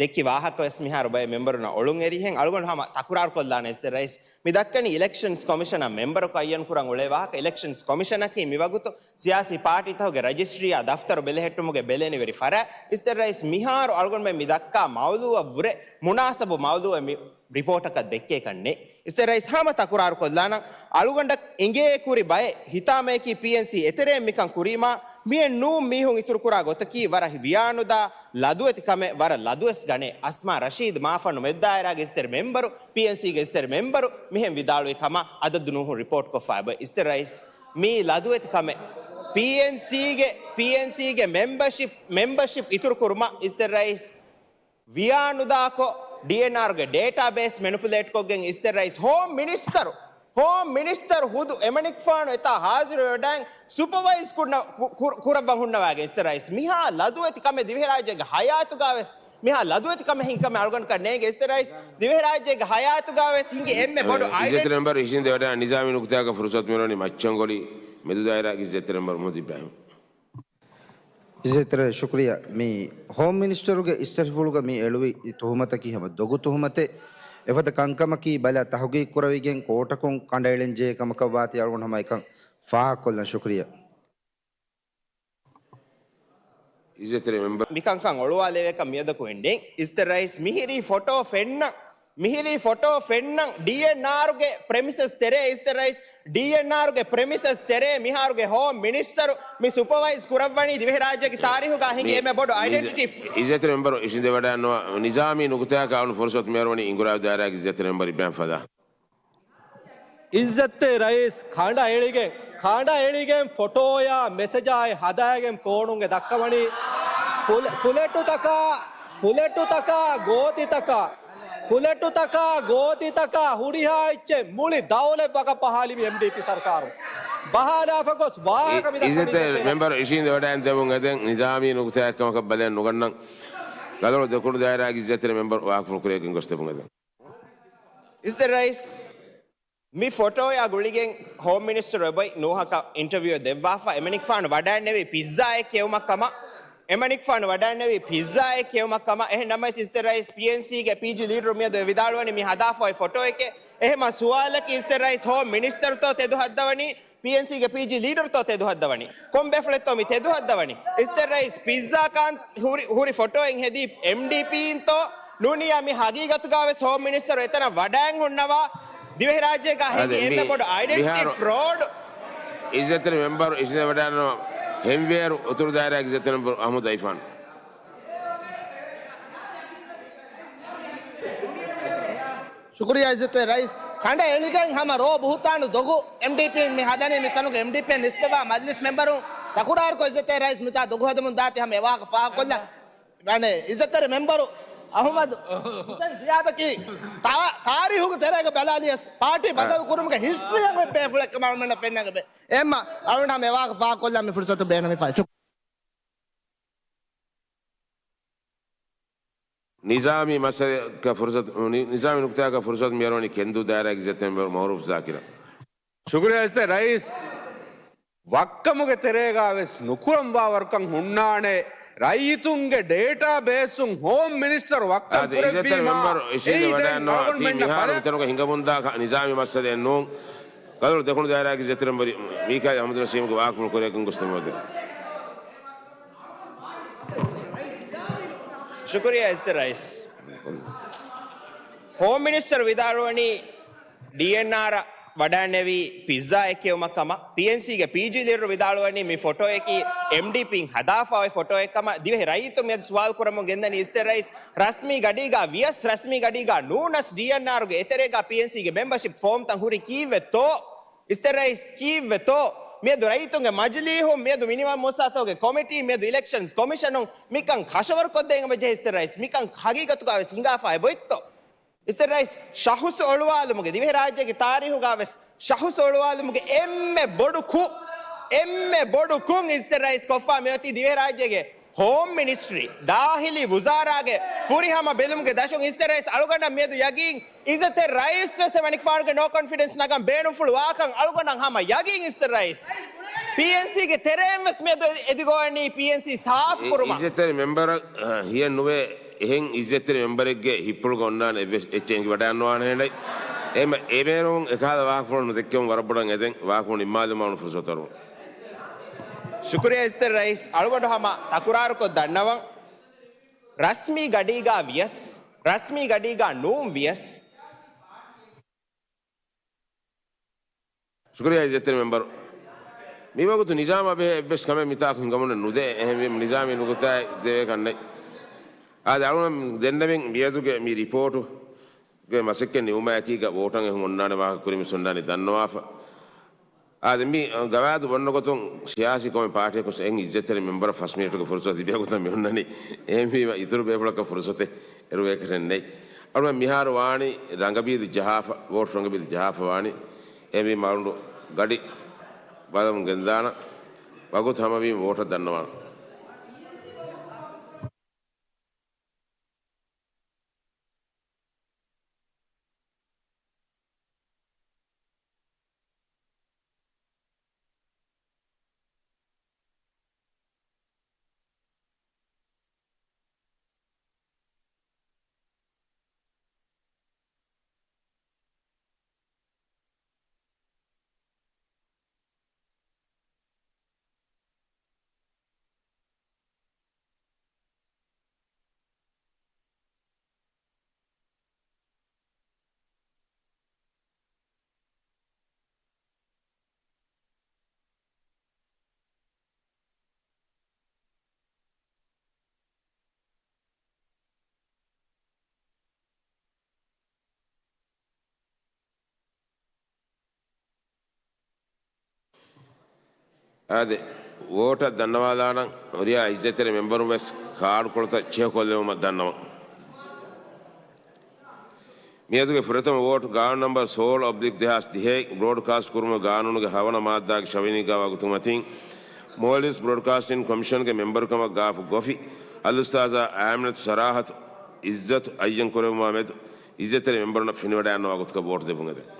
ދެއްކި ވާހަކަ ވެސް މިހާރު ބައެއް މެމްބަރުންނަށް އޮޅުން އެރިހެން އަޅުގަނޑު ހަމަ ތަކުރާރު ކޮށްލާނެ އިސްތެ ރައީސް. މި ދައްކަނީ އިލެކްޝަންސް ކޮމިޝަނަށް މެމްބަރަކު އައްޔަން ކުރަން އުޅޭ ވާހަކަ. އިލެކްޝަންސް ކޮމިޝަނަކީ މިވަގުތު ސިޔާސީ ޕާޓީތަކުގެ ރަޖިސްޓްރީއާ ދަފްތަރު ބެލެހެއްޓުމުގެ ބެލެނިވެރި ފަރާތް. އިސްތެ ރައީސް މިހާރު އަޅުގަނޑުމެން މި ދައްކާ މައުލޫއަށްވުރެ މުނާސަބު މައުލޫއެއް މި ރިޕޯޓަކަށް ދެއްކޭކަށް ނެތް. އިސްތެ ރައީސް ހަމަ ތަކުރާރު ކޮށްލާނަން. އަޅުގަނޑަށް އިނގޭ ކުރި ބައެއް ހިތާމަޔަކީ ޕީއެންސީ އެތެރެއިން މިކަން ކުރީމާ މިއެއް ނޫން މީހުން އިތުރުކުރާ ގޮތަކީ ވަރަށް ވިޔާނުދާ ލަދުވެތި ކަމެއް ވަރަށް ލަދުވެސް ގަނޭ. އަސްމާ ރަޝީދު މާފަންނު މެދުދާއިރާގެ އިސްތެރެ މެމްބަރު، ޕީއެންސީގެ އިސްތެރެ މެމްބަރު މިހެން ވިދާޅުވި ކަމަށް އަދަދު ނޫހުން ރިޕޯޓްކޮށްފަ އެބަ. އިސްތެ ރައީސް މީ ލަދުވެތި ކަމެއް. ޕީއެންސީގެ، ޕީއެންސީގެ މެމްބަޝިޕް، މެމްބަޝިޕް އިތުރުކުރުމަށް އިސްތެ ރައީސް ވިޔާނުދާކޮށް، ޑީއެންއާރުގެ ޑޭޓާބޭސް މެނުޕުލޭޓްކޮށްގެން އިސްތެ ރައީސް ހޯމް މިނިސްޓަރު، ހޯމް މިނިސްޓަރު ހުދު އެމަނިކުފާނު އެތާ ހާޒިރުވެވަޑައިގެން ސުޕަވައިޒް ކުރު-، ކު-، ކުރައްވަން ހުންނަވައިގެން އިސްތެ ރައީސް މިހާ ލަދުވެތި ކަމެއް ދިވެހިރާއްޖޭގެ ހަޔާތުގަވެސް، މިހާ ލަދުވެތި ކަމެއް ހިނގި ކަމެއް އަޅުގަނޑަކަށް ނޭނގެ އިސްތެ ރައީސް. ދިވެހިރާއްޖޭގެ ހަޔާތުގަވެސް ހިނގި އެންމެ ބޮޑު އައިޑެންޓިޓީ. އިއްޒަތްތެރި މެމްބަރު އިށީނދެވަޑައި ނިޒާމީ ނުކުތާއަކަށް ފުރުސަތު މިއުޅެނީ މައްޗަންގޮޅި މެދުދާއިރާގެ އިއްޒަތްތެރި މެމްބަރު މުހައްމަދު އިބްރާހިމް. އިއްޒަތްތެރި ޝުކުރިއްޔާ. މި ހޯމް މިނިސްޓަރުގެ އިސްތަށިފުޅުގަ މި އެޅުވި ތުހުމަތަކީ ހަމަ ދޮގު ތުހުމަތެއް. އެފަދަ ކަންކަމަކީ ބަލާ ތަހުގީގުކުރެވިގެން ކޯޓަކުން ކަނޑައެޅެންޖެހޭ ކަމަކަށްވާތީ އަޅުގަނޑު ހަމަ އެކަން ފާހަގަކޮށްލަން. ޝުކުރިއްޔާ. އިއްޒަތްތެރި މެމްބަރު. މިކަންކަން އޮޅުވާލެވޭކަން މިއަދަކު އެންޑިން. އިސްތެ ރައީސް މިހިރީ ފޮޓޯ ފެންނަ މިހިރީ ފޮޓޯ ފެންނަން ޑީއެންއާރުގެ ޕްރެމިސަސް ތެރޭ އިސްތެ ރައީސް، ޑީއެންއާރުގެ ޕްރެމިސަސް ތެރޭ މިހާރުގެ ހޯމް މިނިސްޓަރު މި ސުޕަވައިޒް ކުރައްވަނީ ދިވެހިރާއްޖޭގެ ތާރީހުގަ ހިނގި މި-، އެންމެ ބޮޑު މި-، އައިޑެންޓިޓީ. އިއްޒަތްތެރި މެމްބަރު އިށީނދެވަޑައިގަންނަވާ ނިޒާމީ ނުކުތާއަކަށް އަޅުން ފުރުސަތު މިއަރުވަނީ އިންގުރާބު ދާއިރާގެ އިއްޒަތްތެރި މެމްބަރު އިބްރާހިމް ފަދާ. އިއްޒަތްތެރި ރައީސް ކަނޑައެޅިގެން، ކަނޑައެޅިގެން ފޮޓޯއާ މެސެޖާއި ހަދާގެން ފޯނުންގެ ދައްކަވަނީ ފުލެ-، ފުލެޓުތަކާ، ފުލެޓުތަކާ ގޯތިތަކާ، ފުލެޓުތަކާ ގޯތިތަކާ ހުރިހާ އެއްޗެއް މުޅި ދައުލަތް ވަގަށް ބަހާލި މި އެމްޑީޕީ ސަރުކާރު. ބަހާލާފަ ގޮސް ވާހަކަ މި ދައްކަނީ އިއްޒަތްތެރި މެމްބަރު އިށީނދެވަޑައިގެން ދެމުން އެދެން ނިޒާމީ ނުކުތާއެއްކަމަކަށް ބަލަން ނުގަންނަން. ގަދައަޅު ދެކުނު ދާއިރާގެ އިއްޒަތްތެރި މެމްބަރު ވާހަކަފުޅު ކުރިއަށް ގޮސް ދެމުން އެދެން. އިސްތެރި ރައީސް މި ފޮޓޯއާ ގުޅިގެން ހޯމް މިނިސްޓަރު އެބައި ނޫހަކަށް އިންޓަވިއު ދެއްވާފަ، އެމަނިކުފާނު ވަޑައިންނެވީ ޕިއްޒާއެއް ކެއުމަށްކަމަށް، އެމަނިކުފާނު ވަޑައިންނެވީ ޕިއްޒާއެއް ކެއުމަށްކަމަށް. އެހެން ނަމަވެސް އިސްތެރި ރައީސް ޕީއެންސީގެ ޕީޖީ ލީޑަރު މިއަދު ވިދާޅުވަނީ މި ހަދާފައި ފޮޓޯއެކޭ. އެހެމަ ސުވާލަކީ އިސްތެރި ރައީސް ހޯމް މިނިސްޓަރުތޯ ތެދު ހައްދަވަނީ؟ ޕީއެންސީގެ ޕީޖީ ލީޑަރުތޯ ތެދު ހައްދަވަނީ؟ ކޮން ބޭފުޅެއްތޯ މި ތެދު ހައްދަވަނީ؟ އިސްތެރި ރައީސް ޕިއްޒާ ކާން ހުރި، ހުރި ފޮޓޯއެއް ހެދީ އެމްޑީޕީންތޯ ނޫނިއްޔާ މި ހަގީގަތުގަވެސް ހޯމް މިނިސްޓަރު އެތަނަށް ވަޑައިން ހުންނަވާ ދިވެހިރާއްޖޭގަ ހިނގި އެންމެ ބޮޑު އައިޑެންޓިޓީ ފްރޯޑް. އިއްޒަތްތެރި މެމްބަރު އިށީނދެވަޑައިގަންނަވާ ހެންވޭރު އުތުރު ދާއިރާގެ އިއްޒަތްތެރި މެމްބަރު އަހްމަދު އައިފާން. ޝުކުރިއްޔާ އިއްޒަތްތެރި ރައީސް. ކަނޑައެޅިގެން ހަމަ ރޯ ބުހުތާނު ދޮގު އެމްޑީޕީން މި ހަދަނީ. މިތަނުގެ އެމްޑީޕީން ނިސްބަތްވާ މަޖިލިސް މެމްބަރުން ތަކުރާރުކޮށް އިއްޒަތްތެރި ރައީސް މިތާ ދޮގު ހަދަމުން ދާތީ ހަމަ އެ ވާހަކަ ފާހަގަކޮށްލަން. އަނެއް އިއްޒަތްތެރި މެމްބަރު އަހުމަދު ހުސެން ޒިޔާދަކީ ތާ-، ތާރީހުގެ ތެރޭގަ ބަލާލިޔަސް ޕާޓީ ބަދަލު ކުރުމުގެ ހިސްޓްރީއަށް އޮތް ބޭފުޅެއްކަމަށް އަޅުގަނޑަށް ފެންނަން އެބަ. އެހެންމަ އަޅުގަނޑު ހަމަ އެ ވާހަކަ ފާހަގަކޮށްލަން މި ފުރުސަތު ބޭނުމިފައި. ނިޒާމީ މައްސަލައަކަށް ފުރުސަތު، ނި-، ނިޒާމީ ނުކުތާއަކަށް ފުރުސަތު މިއަރުވަނީ ކެންދޫ ދާއިރާގެ އިއްޒަތްތެރި މެމްބަރު މައުރޫފް ޒާކިރަށް. ޝުކުރިއްޔާ އިއްޒަތްތެރި ރައީސް. ވައްކަމުގެ ތެރޭގަވެސް ނުކުރަންވާވަރުކަން ހުންނާނެ. ރައްޔިތުންގެ ޑޭޓާ ބޭސުން ހޯމް މިނިސްޓަރު ވައްކަން އާދެ، އިއްޒަތްތެރި ކުރެއްވީމާ، މެމްބަރު އިށީނދެ އެއީ ދެން ވަޑައިގަންނަވާ ތީ އަޅުގަނޑުމެންނަށް މިހާރު ބަލަ- މިތަނުގަ ހިނގަމުންދާ ކަ-، ނިޒާމީ މައްސަލައެއް ނޫން. ގަދައަޅު ދެކުނު ދާއިރާގެ އިއްޒަތްތެރި މެމްބަރު މީކާއިލް އަހްމަދު ނަސީމްގެ ވާހަކަފުޅު ކުރިއަށް ގޮސް ދެމުން އެދެން. ޝުކުރިއްޔާ އިއްޒަތްތެރި ރައީސް. ހޯމް މިނިސްޓަރު ވިދާޅުވަނީ ޑީއެންއާރަށް ވަޑައިންނެވީ ޕިއްޒާއެއް ކެއުމަށްކަމަށް. ޕީއެންސީގެ ޕީޖީ ލީޑަރު ވިދާޅުވަނީ މި ފޮޓޯއަކީ އެމްޑީޕީން ހަދާފަ އޮތް ފޮޓޯއެއްކަމަށް. ދިވެހި ރައްޔިތުން މިއަދު ސުވާލު ކުރަމުން ގެންދަނީ އިއްޒަތްތެރި ރައީސް ރަސްމީ ގަޑީގަ ވިޔަސް، ރަސްމީ ގަޑީގަ ނޫނަސް ޑީއެންއާރުގެ އެތެރޭގަ ޕީއެންސީގެ މެމްބަޝިޕް ފޯމްތައް ހުރީ ކީއްވެތޯ؟ އިއްޒަތްތެރި ރައީސް ކީއްވެތޯ؟ މިއަދު ރައްޔިތުންގެ މަޖިލީހުން، މިއަދު މިނިވަން މުވައްސަސާތަކުގެ ކޮމިޓީ، މިއަދު އިލެކްޝަންސް ކޮމިޝަނުން މިކަން ކަށަވަރުކޮށްދޭން އެބަޖެހޭ އިއްޒަތްތެރި ރައީސް. މިކަން ހަގީގަތުގަވެސް ހިނގާފަ އެބައޮތްތޯ؟ އިއްޒަތްތެރި ރައީސް ޝަހުސް އޮޅުވާލުމުގެ، ދިވެހިރާއްޖޭގެ ތާރީހުގަވެސް ޝަހުސް އޮޅުވާލުމުގެ އެންމެ ބޮޑު ކުށް، އެންމެ ބޮޑު ކުށް އިއްޒަތްތެރި ރައީސް ކޮށްފަ މިއޮތީ ދިވެހިރާއްޖޭގެ ހޯމް މިނިސްޓްރީ، ދާހިލީ ވުޒާރާގެ ފުރިހަމަ ބެލުމުގެ ދަށުން. އިއްޒަތްތެރި ރައީސް އަޅުގަނޑަށް މިއަދު ޔަގީން، އިއްޒަތްތެރި ރައީސް ވެސް އެމަނިކުފާނުގެ ނޯ ކޮންފިޑެންސް ނަގަން ބޭނުންފުޅު ވާކަން އަޅުގަނޑަށް ހަމަ ޔަގީން. އިއްޒަތްތެރި ރައީސް ޕީއެންސީގެ ތެރެއިން ވެސް މިއަދު އެދިގޮވަނީ ޕީއެންސީ ސާފު ކުރުމަށް. އިއްޒަތްތެރި މެމްބަރަށް، އަ، ހިޔެއް ނުވޭ އެހެން އިއްޒަތްތެރި މެމްބަރެއްގެ ހިތްޕުޅުގަ އޮންނާނެ އެއްވެސް އެއްޗެއް އެނގިވަޑައިގަންނަވާނެހެނެއް. އެހެންވީމަ އެމެނުން އެކަހަލަ ވާހަކަފުޅު ނުދެއްކެވުން ވަރަށް ބޮޑަށް އެދެން ވާހަކަފުޅު ނިންމާލުމަށް ފުރުސަތު އަރުވަން. ޝުކުރިއްޔާ އިއްޒަތްތެރި ރައީސް. އަޅުގަނޑު ހަމަ ތަކުރާރުކޮށް ދަންނަވަން. ރަސްމީ ގަޑީގަ ވިޔަސް، ރަސްމީ ގަޑީގަ ނޫން ވިޔަސް، ޝުކުރިއްޔާ އިއްޒަތްތެރި މެމްބަރު. މިވަގުތު ނިޒާމާ ބެހޭ އެއްވެސް ކަމެއް މިތާކު ހިނގަމުން ނުދޭ. އެހެންވީމަ ނިޒާމީ ނުކުތާއެއް ދެވޭކަށް ނެތް. އާދެ، އަޅުގަނޑު ދެންނެވިން މިއަދުގެ މި ރިޕޯޓުގެ މަސައްކަތް ނިމުމާއެކީގަ ވޯޓަށް އެހުން އޮންނާނެ ވާހަކަ ކުރިން މިސޮންނާނީ ދަންނަވާފަ. އާދެ، މި ގަވާއިދު ބޮންނަ ގޮތުން ސިޔާސީ ކޮންމެ ޕާޓީއަކު އެހެން އިއްޒަތްތެރި މެމްބަރަށް ފަސް މިނެޓުގެ ފުރުސަތު ތިބޭ ގޮތަށް މި އޮންނަނީ. އެހެންވީމަ އިތުރު ބޭފުޅަކަށް ފުރުސަތެއް އެރުވޭކަށެއް ނެތް. އަޅުގަނޑު މިހާރު ވާނީ ރަނގަބީލި ޖަހާފަ، ވޯޓް ރަނގަބީލި ޖަހާފަ ވާނީ. އެހެންވީމަ އަޅުގަނޑު ގަޑި ބަލަމުން ގެންދާނަން. ވަގުތު ހަމަވީމަ ވޯޓަށް ދަންނަވާނަން. އާދެ، ވޯޓަށް ދަންނަވާލާނަން. ހުރިހާ އިއްޒަތްތެރި މެމްބަރުން ވެސް ކާޑުކޮޅުތައް ޗެކްކޮށްލެވުމަށް ދަންނަވަން. މިއަދުގެ ފުރަތަމަ ވޯޓް ގާނޫނު ނަމްބަރު ސޯޅަ އޮބްލިކް ދެހާސް ދިހައެއް، ބްރޯޑްކާސްޓް ކުރުމުގެ ގާނޫނުގެ ހަވަނަ މާއްދާގެ ށަވިނީގާ ވާގޮތުގެ މަތިން، މޯލްޑިވްސް ބްރޯޑްކާސްޓިން ކޮމިޝަންގެ މެމްބަރުކަމަށް ގާފު ގޮފި އަލްއުސްތާޒާ އާމިނަތު ޝަރާހަތު އިއްޒަތު އައްޔަން ކުރެއްވުމާ މެދު، އިއްޒަތްތެރި މެމްބަރުންނަށް ފެނިވަޑައިގަންނަވާ ގޮތަކަށް ވޯޓް ދެއްވުން އެދެން.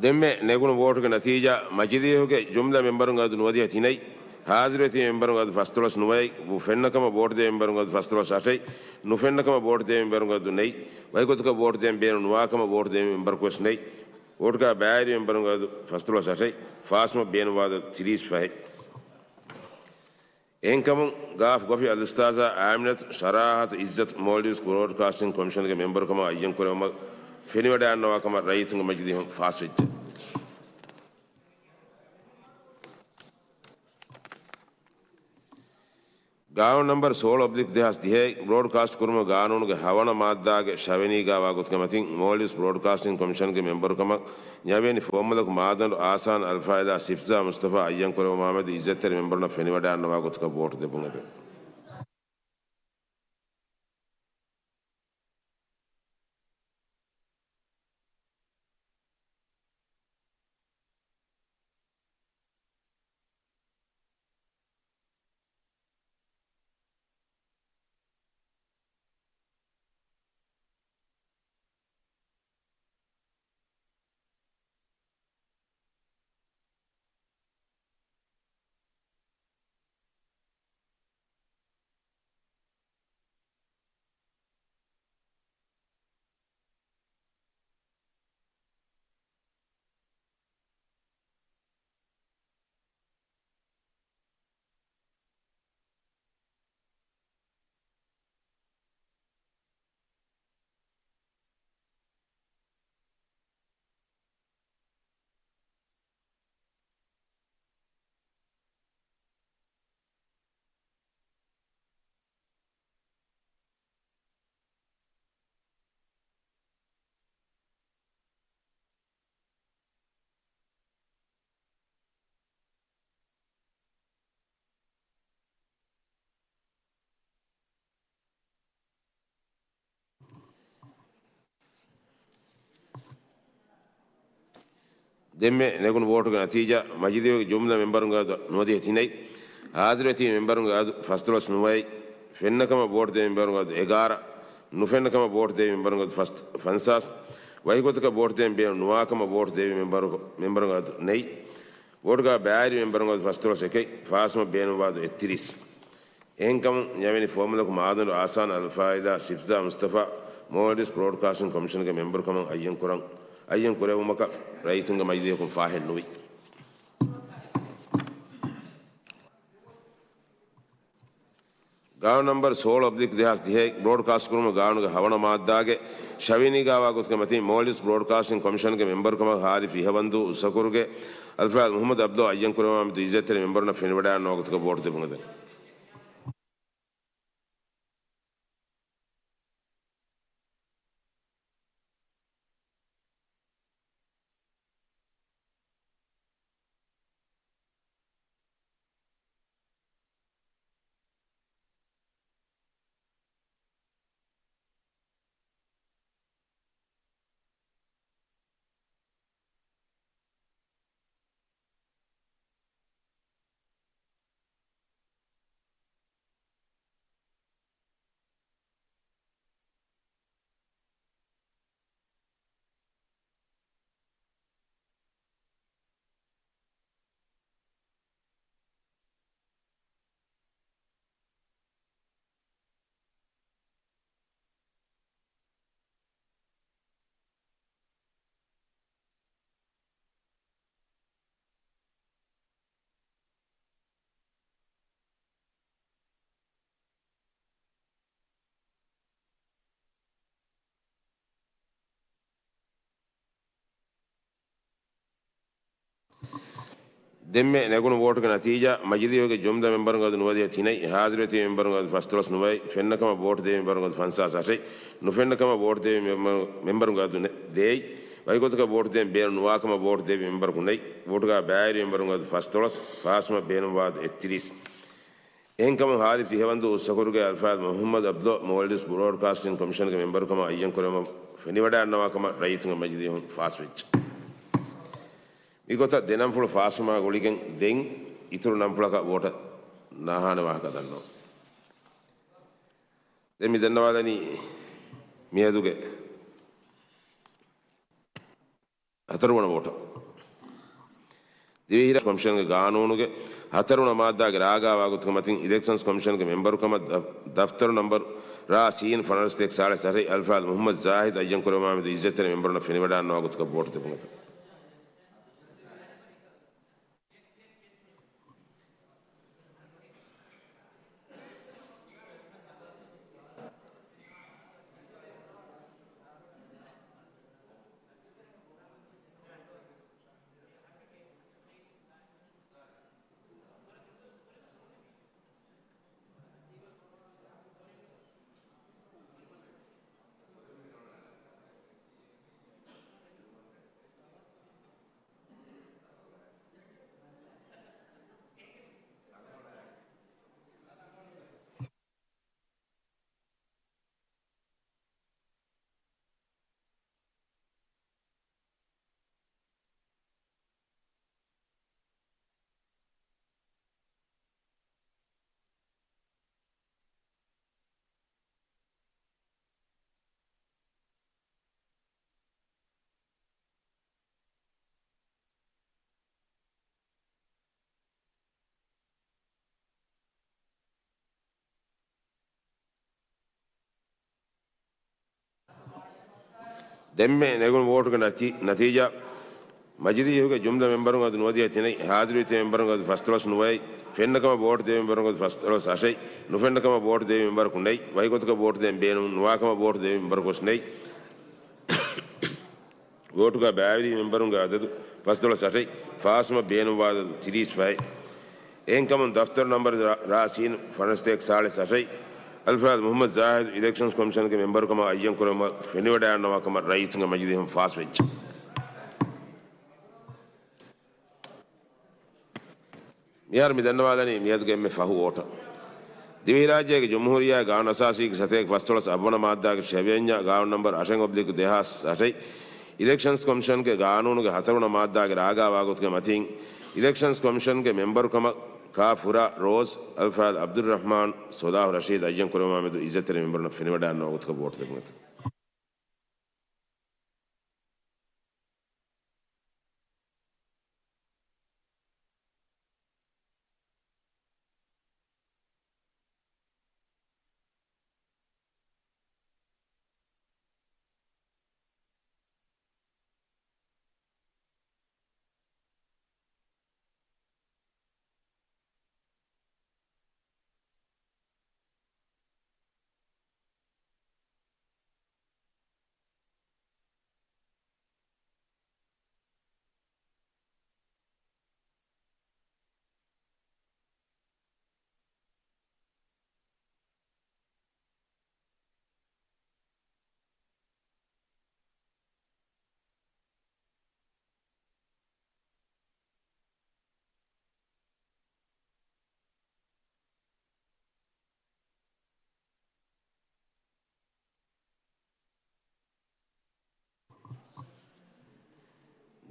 ދެންމެ ނެގުނު ވޯޓުގެ ނަތީޖާ، މަޖިލީހުގެ ޖުމްލަ މެމްބަރުންގެ އަދަދު ނުވަދިހަ ތިނެއް، ހާޒިރުވެ ތިބި މެމްބަރުންގެ އަދަދު ފަސްދޮޅަސް ނުވައެއް، ފެންނަ ކަމަށް ވޯޓު ދޭ މެމްބަރުންގެ އަދަދު ފަސްދޮޅަސް އަށެއް، ނުފެންނަ ކަމަށް ވޯޓު ދޭ މެމްބަރުންގެ އަދަދު ނެތް، ވަކި ގޮތަކަށް ވޯޓު ދޭން ބޭނުން ނުވާ ކަމަށް ވޯޓު ދޭ މެމްބަރަކު ވެސް ނެތް، ވޯޓުގަ ބައިވެރި މެމްބަރުންގެ އަދަދު ފަސްދޮޅަސް އަށެއް، ފާސްވުމަށް ބޭނުންވާ އަދަދު ތިރީސް ފަހެއް. އެހެންކަމުން، ގާފް ގޮފި އަލްއުސްތާޒާ އާމިނަތު ޝަރާހަތު އިއްޒަތު މޯލްޑިވްސް ބްރޯޑްކާސްޓިން ކޮމިޝަންގެ މެމްބަރުކަމަށް އައްޔަން ކުރެވުމަށް ފެނިވަޑައިގަންނަވާ ކަމަށް ރައްޔިތުންގެ މަޖިލީހުން ފާސްވެއްޖެ. ގާނޫނު ނަމްބަރު ސޯޅަ އޮބްލިކް ދެހާސް ދިހައެއް، ބްރޯޑްކާސްޓް ކުރުމުގެ ގާނޫނުގެ ހަވަނަ މާއްދާގެ ޝަވިނީގާ ވާ ގޮތުގެ މަތިން، މޯލްޑިވްސް ބްރޯޑްކާސްޓިން ކޮމިޝަންގެ މެމްބަރުކަމަށް ނަވެނި ފުވައްމަލަކު މާދަނޑު އާސާން އަލްފާއިދާ ސިފްޒާ މުސްތަފާ އައްޔަން ކުރެވުމާމެދު އިއްޒަތްތެރި މެމްބަރުންނަށް ފެނިވަޑައިގަންނަވާ ގޮތަކަށް ވޯޓު ދެއްވުން އެދެން. ދެންމެ ނެގުނު ވޯޓުގެ ނަތީޖާ، މަޖިލީހުގެ ޖުމްލަ މެމްބަރުންގެ އަދަދު ނުވަދިހަ ތިނެއް، ހާޒިރުވެތިބި މެމްބަރުންގެ އަދަދު ފަސްދޮޅަސް ނުވައެއް، ފެންނަކަމަށް ވޯޓު ދެވި މެމްބަރުންގެ އަދަދު އެގާރަ، ނުފެންނަކަމަށް ވޯޓު ދެވި މެމްބަރުންގެ އަދަދު ފަސް، ފަންސާސް، ވަކިގޮތަކަށް ވޯޓު ދޭން ބޭނުން ނުވާކަމަށް ވޯޓު ދެވި މެމްބަރު، މެމްބަރުންގެ އަދަދު ނެތް، ވޯޓުގަ ބައިވެރި މެމްބަރުންގެ އަދަދު ފަސްދޮޅަސް އެކެއް، ފާސްވުމަށް ބޭނުންވާ އަދަދު އެއްތިރީސް. އެހެންކަމުން، އެވެނި ފޯމުލަކު މާދަނޑު އާސާން އަލްފާއިޒާ ސިފްޒާ މުސްތަފާ މޯލްޑިވްސް ބްރޯޑްކާސްޓިން ކޮމިޝަންގެ މެމްބަރުކަމަށް އައްޔަން ކުރަން، އައްޔަން ކުރެވުމަކަށް ރައްޔިތުންގެ މަޖިލީހަކުން ފާހެއް ނުވި. ގާނޫނު ނަމްބަރު ސޯޅަ އޮބްލިކް ދެހާސް ދިހައެއް، ބްރޯޑްކާސްޓް ކުރުމުގެ ގާނޫނުގެ ހަވަނަ މާއްދާގެ ޝަވިނީގާވާ ގޮތުގެ މަތިން މޯލްޑިވްސް ބްރޯޑްކާސްޓިން ކޮމިޝަންގެ މެމްބަރުކަމަށް ހާދި ފިހަވަންދޫ އުއްސަކުރުގެ އަލްފާޒް މުހައްމަދު އަބްދުﷲ އައްޔަން ކުރެވުމާ މެދު އިއްޒަތްތެރި މެމްބަރުންނަށް ފެނިވަޑައިގަންނަވާ ގޮތަކަށް ވޯޓު ދެމުން އެދެން. ދެންމެ ނެގުނު ވޯޓުގެ ނަތީޖާ، މަޖިލީހުގެ ޖުމްލަ މެމްބަރުންގެ އަދަދު ނުވަދިހަ ތިނެއް، ހާޒިރުވެތިބި މެމްބަރުންގެ އަދަދު ފަސްދޮޅަސް ނުވައެއް، ފެންނަކަމަށް ވޯޓު ދެވި މެމްބަރުންގެ އަދަދު ފަންސާސް އަށެއް، ނުފެންނަކަމަށް ވޯޓު ދެވި މެމްބަރު، މެމްބަރުންގެ އަދަދު ނެ، ދޭއް، ވަކިގޮތަކަށް ވޯޓު ދޭން ބޭނުން ނުވާކަމަށް ވޯޓު ދެވި މެމްބަރަކު ނެތް، ވޯޓުގަ ބައިވެރި މެމްބަރުންގެ އަދަދު ފަސްދޮޅަސް، ފާސްވުމަށް ބޭނުންވާ އަދަދު އެއްތިރީސް. އެހެންކަމުން ހާދި ފިހަވަންދޫ އުއްސަކުރުގެ އަލްފާޒް މުހައްމަދު އަބްދުﷲ މޯލްޑިވްސް ބްރޯޑްކާސްޓިން ކޮމިޝަންގެ މެމްބަރުކަމަށް އައްޔަން ކުރެވުމަށް ފެނިވަޑައިގަންނަވާކަމަށް ރައްޔިތުންގެ މަޖިލީހުން ފާސްވެއްޖެ. މިގޮތަށް ދެ ނަންފުޅު ފާސްވުމާ ގުޅިގެން ދެން އިތުރު ނަންފުޅަކަށް ވޯޓަށް ނާހާނެ ވާހަކަ ދަންނަވަން. ދެން މި ދަންނަވާލަނީ މިއަދުގެ ހަތަރުވަނަ ވޯޓަށް. ދިވެހިރާއްޖެ ކޮމިޝަންގެ ގާނޫނުގެ ހަތަރުވަނަ މާއްދާގެ ރާގާވާ ގޮތުގެ މަތިން އިލެކްޝަންސް ކޮމިޝަންގެ މެމްބަރުކަމަށް ދަ، ދަފްތަރު ނަންބަރު ރާ ސީން ފަނަރަ ސަތޭކަ ސާޅީސް އަށެއް އަލްފާޒް މުހައްމަދު ޒާހިދު އައްޔަން ކުރެވުމާ މެދު އިއްޒަތްތެރި މެމްބަރުންނަށް ފެނިވަޑައިގަންނަވާ ގޮތަކަށް ވޯޓު ދެމުން އެދެން. ދެންމެ ނެގުނު ވޯޓުގެ ނަތީ، ނަތީޖާ، މަޖިލީހުގެ ޖުމްލަ މެމްބަރުން އަދަދު ނުވަދިހަ ތިނެއް، ހާޒިރުވެތި މެމްބަރުން އަދަދު ފަސްދޮޅަސް ނުވައެއް، ފެންނަކަމަށް ވޯޓު ދެވި މެމްބަރުން އަދަދު ފަސްދޮޅަސް އަށެއް، ނުފެންނަކަމަށް ވޯޓު ދެވި މެމްބަރަކު ނެތް، ވަކިގޮތަކަށް ވޯޓު ދޭން ބޭނުން ނުވާކަމަށް ވޯޓު ދެވި މެމްބަރަކު ވެސް ނެތް. ވޯޓުގަ ބައިވެރި މެމްބަރުންގެ އަދަދު ފަސްދޮޅަސް އަށެއް، ފާސްވުމަށް ބޭނުންވާ އަދަދު ތިރީސް ފަހެއް. އެހެންކަމުން ދަފްތަރު ނަންބަރު ރ، ރ ސީން ފަނަރަ ސަތޭކަ ސާޅީސް އަށެއް، އަލްފާޒް މުހައްމަދު ޒާހިދު އިލެކްޝަންސް ކޮމިޝަންގެ މެމްބަރުކަމަށް އައްޔަން ކުރެވުމަށް ފެނިވަޑައިގަންނަވާ ކަމަށް ރައްޔިތުންގެ މަޖިލީހުން ފާސްވެއްޖެ. މިހާރު މި ދަންނަވާލަނީ މިއަދުގެ އެންމެ ފަހު ވޯޓަށް. ދިވެހިރާއްޖޭގެ ޖުމްހޫރިއްޔާ ގާނޫނު އަސާސީގެ ސަތޭކަ ފަސްދޮޅަސް އަށްވަނަ މާއްދާގެ ޝަވިޔަންޏާ ގާނޫނު ނަންބަރު އަށެއް އޮބްލިކް ދެހާސް އަށެއް، އިލެކްޝަންސް ކޮމިޝަންގެ ގާނޫނުގެ ހަތަރުވަނަ މާއްދާގެ ރާގާވާގޮތުގެ މަތީން، އިލެކްޝަންސް ކޮމިޝަންގެ މެމްބަރުކަމަށް ކާ ފުރާ ރޯޒް، އަލްފާޟިލް ޢަބްދުއްރަޙްމާން ޞަލާޙު ރަޝީދު އައްޔަން ކުރެވުމާމެދު އިއްޒަތްތެރި މެމްބަރުންނަށް ފެނިވަޑައިގަންނަވާ ގޮތަކަށް ވޯޓު ދެއްވުން އެތަ؟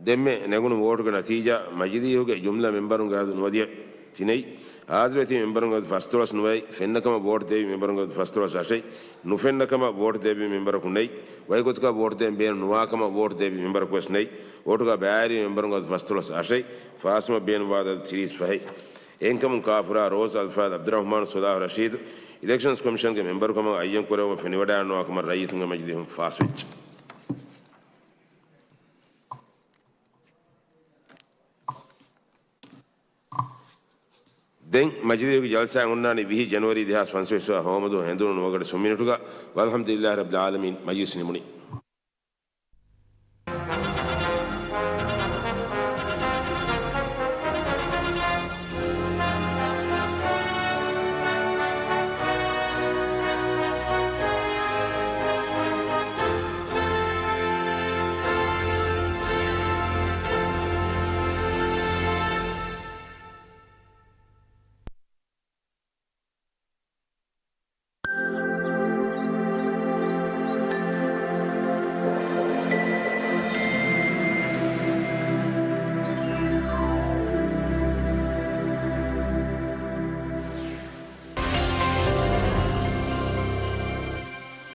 ދެންމެ ނެގުނު ވޯޓުގެ ނަތީޖާ މަޖިލީހުގެ ޖުމްލަ މެމްބަރުންގެ އަދަދު ނުވަދިހަ ތިނެއް، ހާޒިރުވެތި މެމްބަރުންގެ އަދަދު ފަސްދޮޅަސް ނުވައެއް، ފެންނަކަމަށް ވޯޓު ދެވި މެމްބަރުންގެ އަދަދު ފަސްދޮޅަސް އަށެއް، ނުފެންނަކަމަށް ވޯޓު ދެއްވި މެމްބަރަކު ނެތް، ވަކި ގޮތަކަށް ވޯޓު ދޭން ނުވާކަމަށް ވޯޓު ދެއްވި މެމްބަރަކު ވެސް ނެތް، ވޯޓުގަ ބައިވެރިވި މެމްބަރުންގެ އަދަދު ފަސްދޮޅަސް އަށެއް، ފާސްވުމަށް ބޭނުންވާ އަދަދު ތިރީސް ފަހެއް. އެހެންކަމުން ކާ ފުރާ ރޯޒް، އަލްފާޟިލް ޢަބްދުއްރަޙްމާން ޞަލާޙު ރަޝީދު އިލެކްޝަންސް ކޮމިޝަންގެ މެމްބަރުކަމަށް އައްޔަން ކުރެވުމަށް ފެނިވަޑައިގަންނަވާ ކަމަށް ރައްޔިތުންގެ މަޖިލީހުން ފާސްވެއްޖެ. ދެން މަޖިލީހުގެ ޖަލްސާއެއް އޮންނާނީ ވިހި ޖަނުއަރީ ދެހާސް ފަންސަވީސް ވަނަ ހޯމަދުވަހު ހެނދުނު ނުވަގަޑި ސުން މިނިޓުގަ. ވަލްޙަމްދުލިއްލާހި ރައްބިލް ޢާލަމީން، މަޖިލިސް ނިމުނީ.